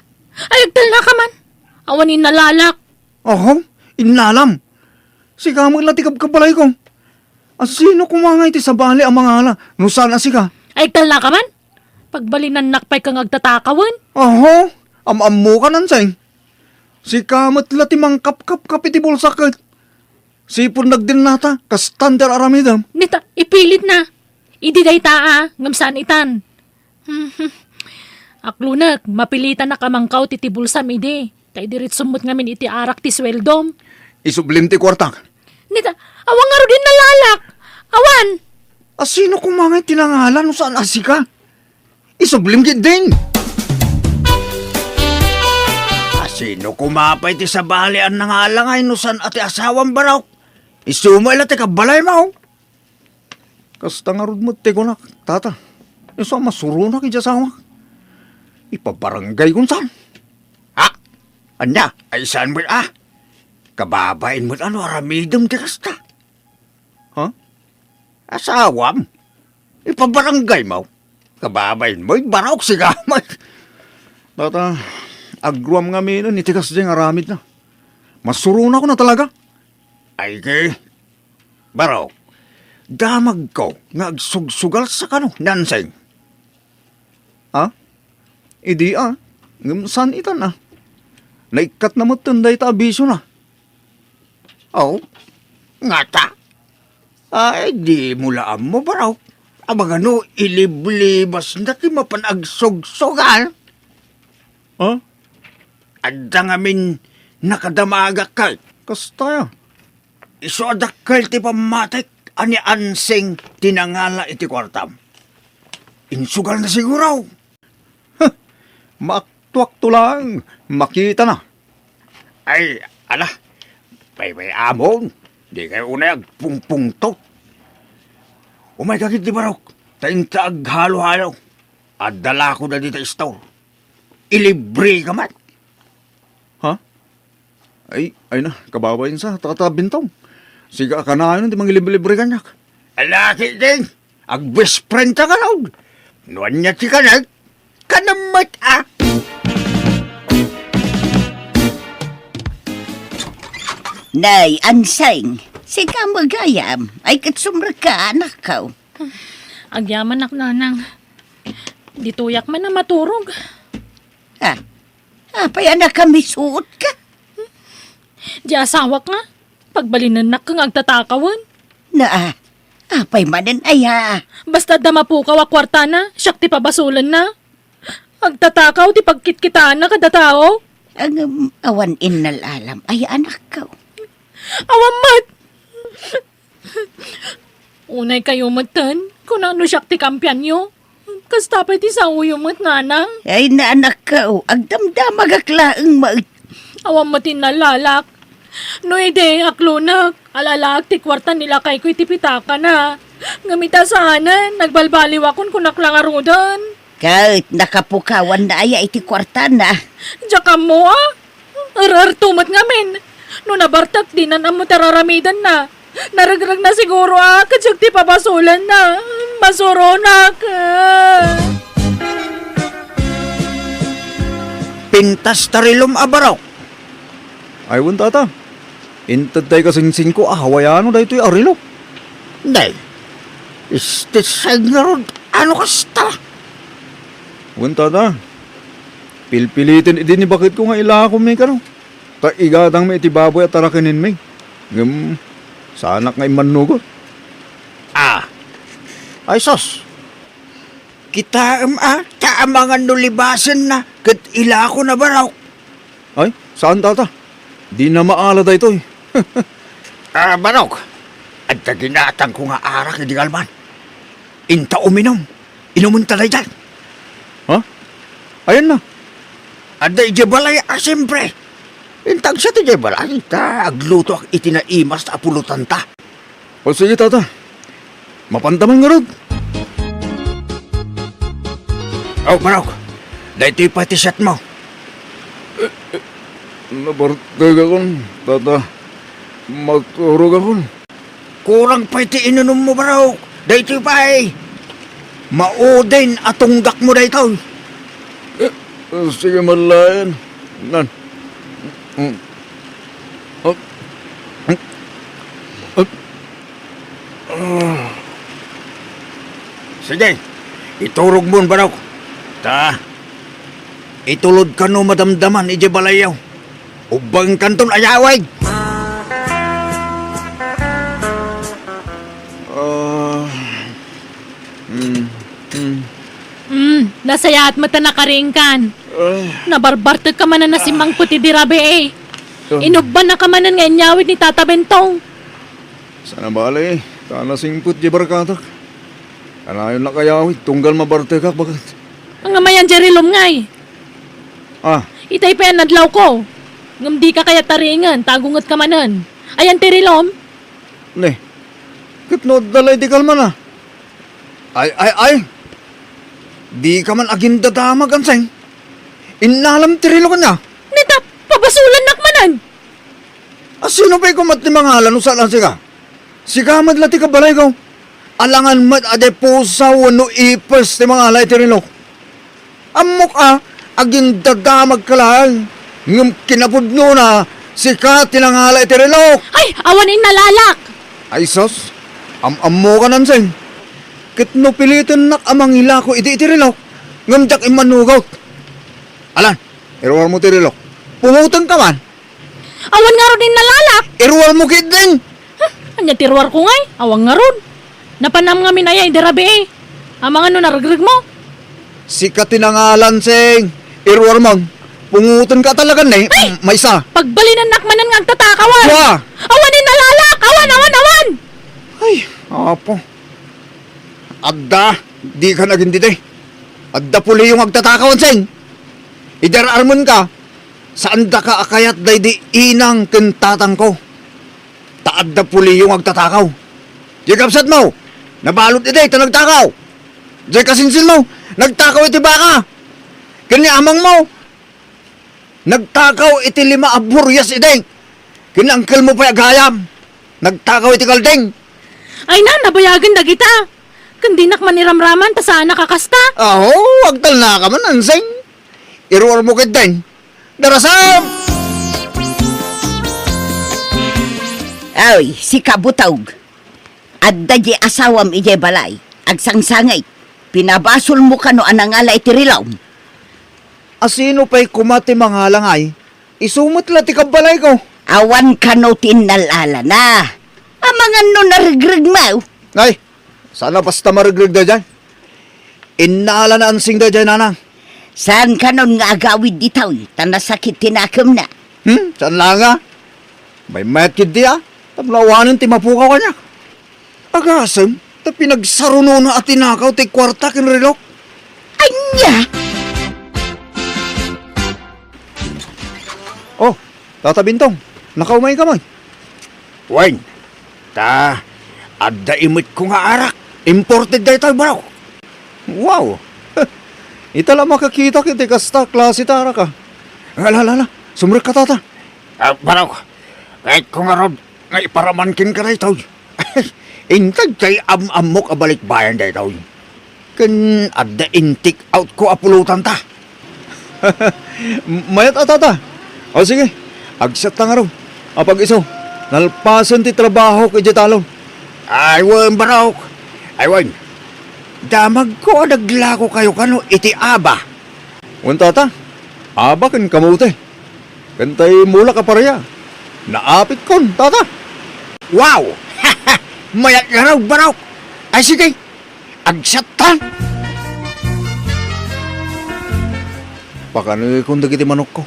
Ay, agtalna ka man. Awan innalalak. Aho, innalam. Sika met la ti kabkabalayko. A, sino koma ngay ti sabali a mangala no saan a sika? Ay, agtalna ka man. Pagbalinannak pay kang agtatakawen. Aho, am-ammokan, Anseng. Sika met la ti mangkapkapkap iti bulsak ket sipud nagdennata, kastan ti ar-aramidem. Nita, ipilitna. Idi dayta a, ngem saan itan. Aklunek, mapilitanak a mangkaw ti, ti bulsam idi. Ta idiretsom met ngamin iti arak ti sueldom. Isublim ti kuartak. Nita, awan ngarud innalalak. Awan. A, sino koma ngay ti nangala no saan a sika? Isublim ketdin. A, sino koma pay ti sabali a nangala ngay no saan a ti asawam, Barok? Isu met la ti kabbalaymo. Kasta ngarud met ti kunak, Tata. Isu a masuronak iti asawak. Ipabaranggay kon saan? Ha? Ania? Ay saan met a? Kababain met a no aramidem ti kasta. Ha? Asawam? Ipabaranggaymo? Kababain mo, Barok, sika met. Tata, agruam ngaminen iti kasdiay nga aramidna. Masuronakon a talaga. Ay, ke, Barok, damagko nga agsugsugalsa kano ni Anseng. Ha? Idi a, ngem saan itan a. Naikkatna metten dayta a bisiona. Aw, ngata? Ay, di mo la ammo, Barok. Amagano, iliblibasna ti mapan agsugsugal? Ha? Adda ngamin nakadamagak kay. Kasta ya. Isu a dakkel ti pammatik a ni Ansing ti nangala iti kuartam. Insugal na siguro. Huh! Maaktuakto lang, makita na. Ay, ala, paybay-amon, di kayo unay agpungpungtot. Umay ka ketdi, Barok, ta inta aghalo-halo. Adda lako da dita istor. Ilibre ka met. Ha? Ay, ay na, kababain sa, Tata Bintong. Sika a kanayon ti mangilibre-libre kaniak. Ala ketdin, agbest friend ta kano. No ania ti kanek, kanem met a. Nay, Anseng, sika met gayam, ay ket sumrekka, anakko. Agyamanak, nanang. Ditoyak man a maturog. Ah, apay a nakamisuot ka? Di asawak nga, pagbalinennak nga agtatakawen. Na, ah, apay manen aya? Basta adda mapukaw a kuartana, siak ti pabasolenna. Agtatakaw ti pagkitkitaanna kada tao. Ngem awan innalalam, ay anakko. Awan met! Unay kayo metten, kuna no siak ti kampianyo. Kasta pay ti saoyo met, nanang. Ay, anakko, agdamdamagak laeng met. Awan met innallalak. No idi, aklonek, alalaak ti kuarta ni lakayko iti pitakana. Ngem ita saanen, nagbalbaliwakon kunak la ngaruden. Ket nakapukawanna aya iti kuartana? Diak ammo a. Er-erto met ngamin. No nabartek, dinan ammo ti ar-aramidenna. Naregregna siguro a ket siak ti pabasolenna. Masuronak. Pintas ta rilom a barok. Ay, wen, tata. Intedtay ka singsingko a hawayano daytoy a rilok. Day, istisay ngarud, ano kasta? Wen, tata. Pilpiliten idi ni baketko nga ilakom mi kano. Ta igatangmi iti baboy a tarakenenmi. Ngem, saanak nga immannugot. Ah. Ay, sus. Kitaem a, ta amangan no libasenna, ket ilakona, barok. Ay, saan, tata? Dina maala daytoy. Ah, barok. Adda ginatangko nga arak idi kalman. Inta uminom. Inumenta daydiay. Ha? Ayanna? Adda idiay balay a, siempre. Inta agsiat idiay balay, ta aglutoak iti naimas a pulotanta. O sige, tata. Mapanta man ngarud. O, barok. Daytoy pay ti siatmo. Nabartekakon, tata. Maturogakon. Kurang pay ti inunummo, barok. Daytoy pay. Maudin a tunggakmo daytoy. Eh, sige, malayan. Nan. Mm. Ah. Ah. Ah. Sige, iturogmon, barok. Ta, itulod kano madamdaman idiay balayyo. Ubbangkanton ayawig. Ah. Mm. Mm. Hmm, nasayaat met a nakaringkan. Ah. Nabarbartek ka manen a simmangpet idi rabii. Ah. Inubbanna ka manen nga inyawid ni Tata Bentong. Sana bale, ta nasingpet di barkatak. Kanayon nakayawid, tunggal mabartekak, baket. Ang amayan di rilom ngay. Ah. Itay pay a nadlawko. Ngem dika kayat taringen, ta agunget ka manen. Ayan ti rilom? Ne, ket no adda la idi kalman a. Ay, ay, ay! Dika man agindadamag, Anseng. Innalam ti rilok ania? Ne ta, pabasolannak manen! A, sino pay koma ti mangala no saan a sika? Sika met la ti kabalayko. Alangan met a diay pusa wenno ipis ti mangala iti rilok. Ammok a, agindadamagka laeng, ngem kinapudnona, sika ti nangala iti rilok. Ay, awan innalalak! Ay sus, am-ammokan, Anseng. Ket no pilitennak a mangilako idi iti rilok, ngem diak immannugot. Alan, iruarmo ti rilok. Pungutengka man. Awan ngarud innalalak. Iruarmo ketdin. Ha? Ania ti ruarko ngay? Awan ngarud. Napanam ngamin aya idi rabii. Amangan no naregregmo. Sika ti nangala, Anseng. Iruarmon. Pungutenka talaga ne. Ay! Maysa. Pagbalinennak manen nga agtatakawan. Wa! Awan innalalak! Awan, awan, awan! Ay, apo. Adda, dika nagindidi. Adda puliyo nga agtatakaw, Anseng. Idi ar-armenka, saandaka a kayat daydi inang ken tatangko. Ta adda puliyo nga agtatakaw. Diay kabsatmo, nabalud idi ta nagtakaw. Diay kasinsinmo, nagtakaw iti baka. Ken ni amangmo, nagtakaw iti lima a burias idi. Ken ni angkelmo pay a gayam, nagtakaw iti kalding. Ay na, nabayagen dagita. Ken dinak man iramraman ta saanak a kasta. Aho, agtalnaka man, Anseng. Iruarmo ketdin. Darasam! Ay, sika, butog. Adda di asawam idiay balay. Agsangsangit. Pinabasolmo kano a nangala iti rilom? A, sino pay koma ti mangala ngay? Isu met la ti kabbalayko. Awan kano ti innalalana. Amangan no naregregmo. Ay, saan a basta maregreg daydiay. Innalana, Anseng, daydiay, nanang. Saan kanon nga agawid ditoy, ta nasakit ti nakemna. Hmm, saan la nga? Maymayat ketdi a, tapno awanen ti mapukaw kaniak. Agasem, ta pinagsarunona a tinakaw ti kuarta ken relok. Ania? Oh, Tata Bintong, nakaumayka man. Wen, ta adda imetko nga arak. Imported daytoy, bro. Wow! Ita la makakitak iti kasta klase ti arak, a. Ala, ala, ala. Sumrekka, Tata. Ah, bro, kayatko ngarud nga iparaman kenka daytoy. Inted ti am-ammok a balikbayan daytoy. Ken adda in-take out ko a pulotanta. Mayat a, Tata. O sige, agsatta ngarud. Apag-isu, nalpasen ti trabahok idiay talon. Ay wen, barok. Ay wen. Damagko a naglakokayo kano iti aba. Wen, Tata. Aba ken kamote. Ken tay mulak a paria. Naapitkon, Tata. Wow! Mayat ngarud, barok. Ay sige, agsatta. Pakanekon dagiti manokko.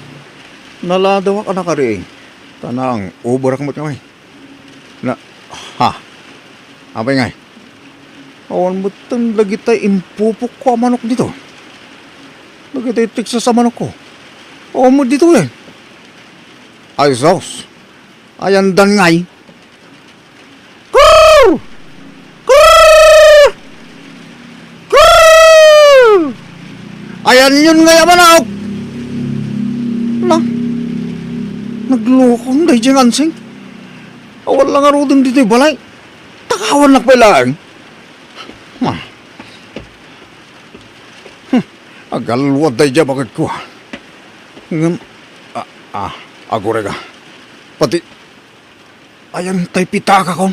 Naladawak a nakariing. Ta nang-uberak met ngay. Na, ha? Apay ngay? Awan metten dagitay impupokko a manok ditoy. Dagitay Texas a manokko. Awan met ditoy, eh. Ay, sus. Ayandan ngay. Krrr! Krrr! Krrr! Ayanyon ngay a manok! Na, naglokon daydiay nga ansing. Awan la ngaruden ditoy balay. Takawannak pay laeng. Ma. Hmm, agalwad daydiay a baketko, a. Ngem, a, a, agurega. Pati, ayan tay pitakakon.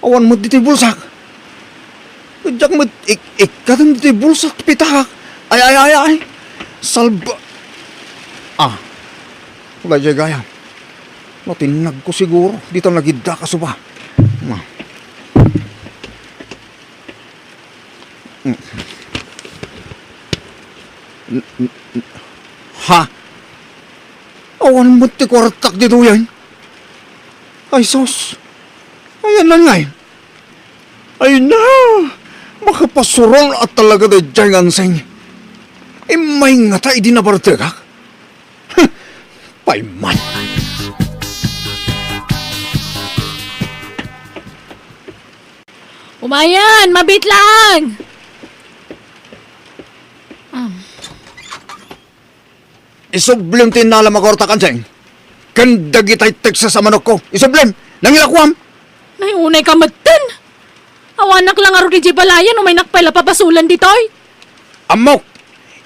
Awan met ditoy bulsak. Diak met ik-, ikkaten ditoy bulsak, pitakak. Ay, ay, ay, ay. Salba-, ah. Daydiay gayam. Natinnagko siguro. Dita nagiddak a suba. Ma. Mm. N-, n-, n-, ha? Awan met ti kuartak ditoyen. Ay, sus. Ayanna ngay. Ay na! Makapasuron a talaga daydiay nga ansing. Immay ngata idi nabartekak? Huh! Payman! Umayan, mabit lang! Ah. Isublem ti innalam a kuartak, ansing. Ken dagitay Texas a manokko. Isublem! Nangilakoam! Nay, unayka metten! Awanak la ngarud idiay balayen, umaynak pay la pabasolen ditoy. Ammok!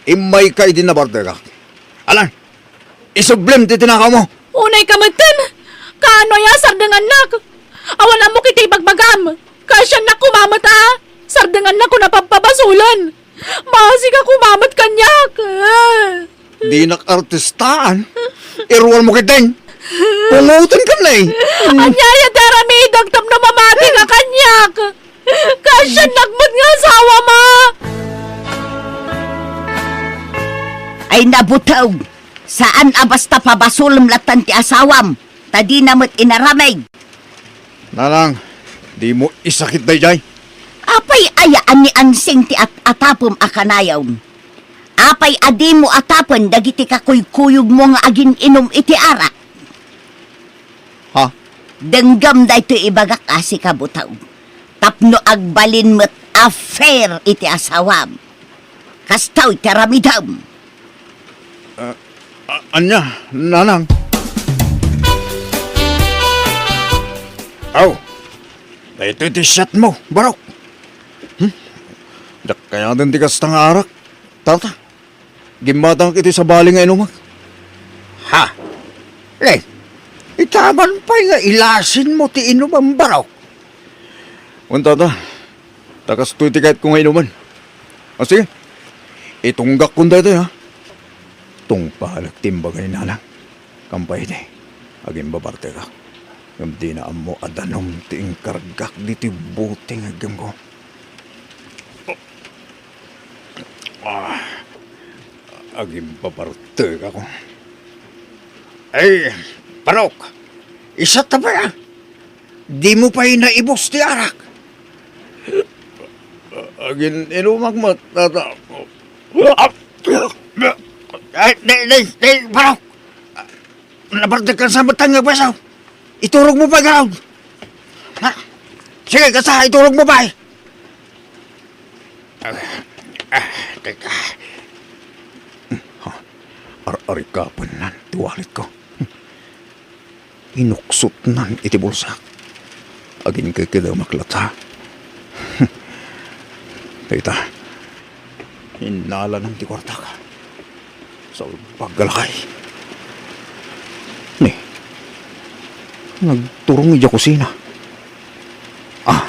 Immayka idi nabartekak. Alan, isublem ti tinakawmo. Unayka metten! Kaano aya, sardengannak? Awan ammok iti ibagbagam. Kaasiannak koma met a sardengannak, kuna pabpabasolen. Maasika koma met kaniak. Dinak artistaan. Iruarmo ketdin. Pungotenka, ne. Ania aya ti aramidek tapno mamatika kaniak? Kaasiannak met nga asawam, a. Ay, nabuteng. Saan a basta pabasolem latta ti asawam, ta dina met inaramid. Nanang, dimo isakit daydiay. Apay aya a ni ansing ti at-atapem a kanayon? Apay a dimo atapen dagiti kakuykuyogmo nga agin-inum iti arak? Ha? Denggem daytoy ibagak a sika, buteng, tapno agbalin met a fair iti asawam. Kastoy ti aramidem. Ah, a-, ania, nanang? Aw, daytoy ti siatmo, barok. Hmm? Diak kayaten ti kasta nga arak, tata. Gimmatangak iti sabali nga inumek. Ha? Len, itaman pay nga ilasinmo ti inumem, barok. Wen, tata, ta kastoy ti kayatko nga inumen. A, sige. Itunggakkon daytoy, ha? Tungpalek ti imbagay, nanang. Kampay idi, agimbabartekak. Ngem dina ammo a danum ti inkargak ditoy bote nga iggemko. Ah, Agimbabartek ako. Ay, Barok, isat ta pay, ah. Dimo pay naibus ti arak. Agin-inumak met, tata. Ay, di, di, di, Barok. Nabartek ka sa matang nga baso. Iturog mo pa, garaw. Ha? Sige, kasta, iturog mo pa, eh. Ah, ah, teka. Ha? Ar-, arikapennan ti walletko. Inuksotnan iti bulsak. Aginkekedemak latta. Dayta, innalanan ti kuartak. Salbag a lakay. Ni, nagturong idiay kusina. Ah,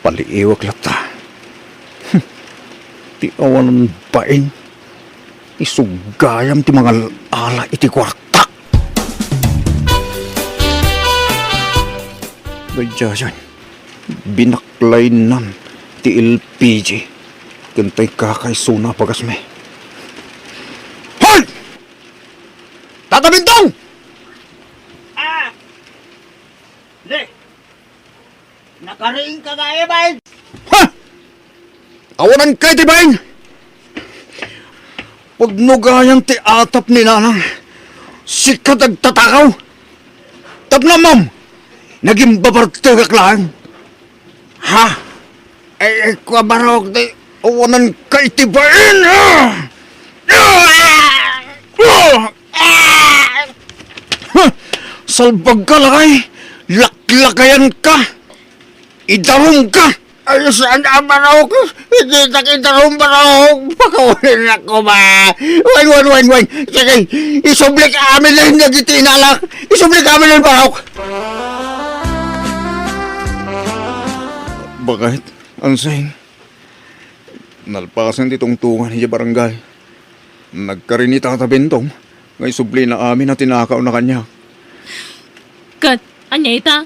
paliiwek latta. Hmm. Ti awanan bain, isu gayam ti mangal-ala iti kuartak. Daydiayen, binaklaynan ti L P G ken tay kakaisuna a bagasmi. Hoy! Tata Bintong! Ah! Ne! Nakariing ka nga, Evan! Ha? Awanan ka iti bain! Pudno gayam ti atap ni Nanang, sika ti agtatakaw! Tapno ammom, nagimbabartekak laeng! Ha? Ay, ay, kua, Barok, ti awanan ka iti bain! Ah! Ah! Ah! Ah! Ha! Salbag ka, lakay! Laklakayan ka! Idarum ka! Ay, saan a, Barok? Iditak idarum, Barok! Pakawanen ako, ba! Wen, wen, wen, wen! Sige, isublik amin lang dagiti inalak! Isublik amin lang, Barok! Bakit, Ansing? Nalpasen ti tungtungan idiay barangay. Nagkari ni Tata Bentong nga isublina amin a tinakawna kaniak. Ket, ania ita?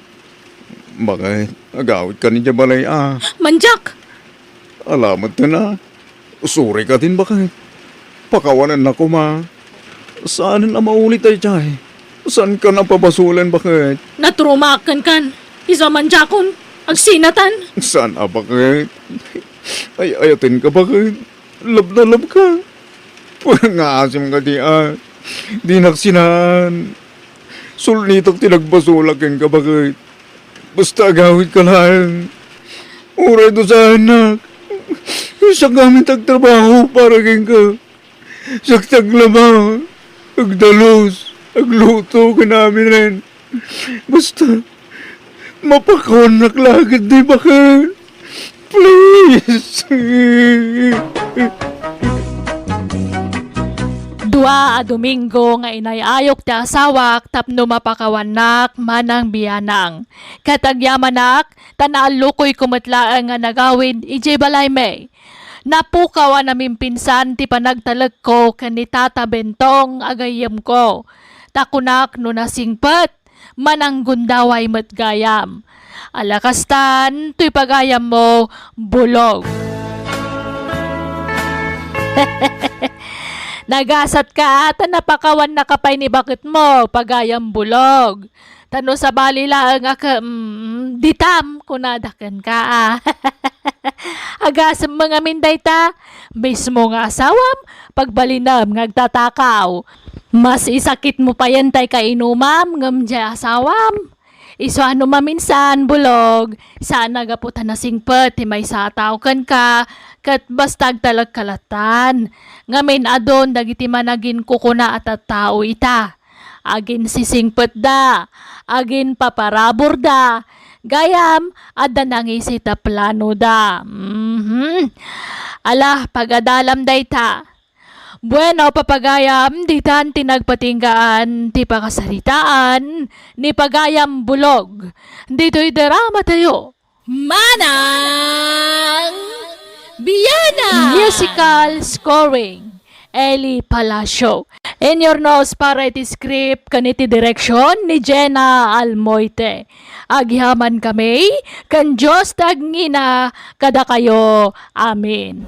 Bakit? Agawidka idiay balay a. Mandiak! Ala met ten a. Usurayka din, bakit? Pakawanennak koma. Saanen a maulit daydiay. Saankan a pabasolen, bakit? Naturumaak kenkan. Isu a mandiakon. Agsinatan. Saan a, bakit? Ay-ayatenka, bakit? Love na love ka. Pangaasim ka di a. Dinak sinaan. Sulnitak ti nagbasolak kenka, bakit? Basta agawidka laeng. Uray dusaennak. Siak ngamin ti agtrabaho para kenka. Siak ti aglaba, agdalus, agluto, ken aminen. Basta, mapakawannak la ketdi, bakit? Please! Dua a Domingo nga inay-ayok ti asawak tapno mapakawannak manang bianang. Ket agyamanak, ta naallukoyko met laeng nga nagawid idiay balaymi. Napukaw a namimpinsan ti panagtalekko ken ni Tata Bentong a gayyemko. Ta kunak no nasingpet, mananggundaway met gayam. Ala kastan, toy pagayammo, Bulog. Nagasatka ta napakawannaka pay ni baketmo, pagayam Bulog. Ta no sabali laeng a ke-, mm, ditam, kunada kenka, a. Agasem ngamin dayta, mismo nga asawam, pagbalinem nga agtatakaw. Mas isakitmo payen tay kainumam ngem diay asawam. Isu a no maminsan, Bulog, saan a gapu ta nasingpet ti maysa a tao kenka, ket basta agtalekka lattan. Ngamin adun dagiti managinkukuna a tattao ita. Aginsisingpetda, aginpaparaburda, gayam, adda nangisit a planoda. Mhm. Ala, pagadalam dayta. Bueno, papagayam, ditan ti nagpatinggaan ti pakasaritaan ni Pagayam Bulog. Ditoy drama tayo. Manang Biana! Musical scoring, Eli Palacio. Inyurnos para iti script ken iti direksyon ni Jenna Almoite. Agyamankami ken Dios ti agngina kadakayo. Amen.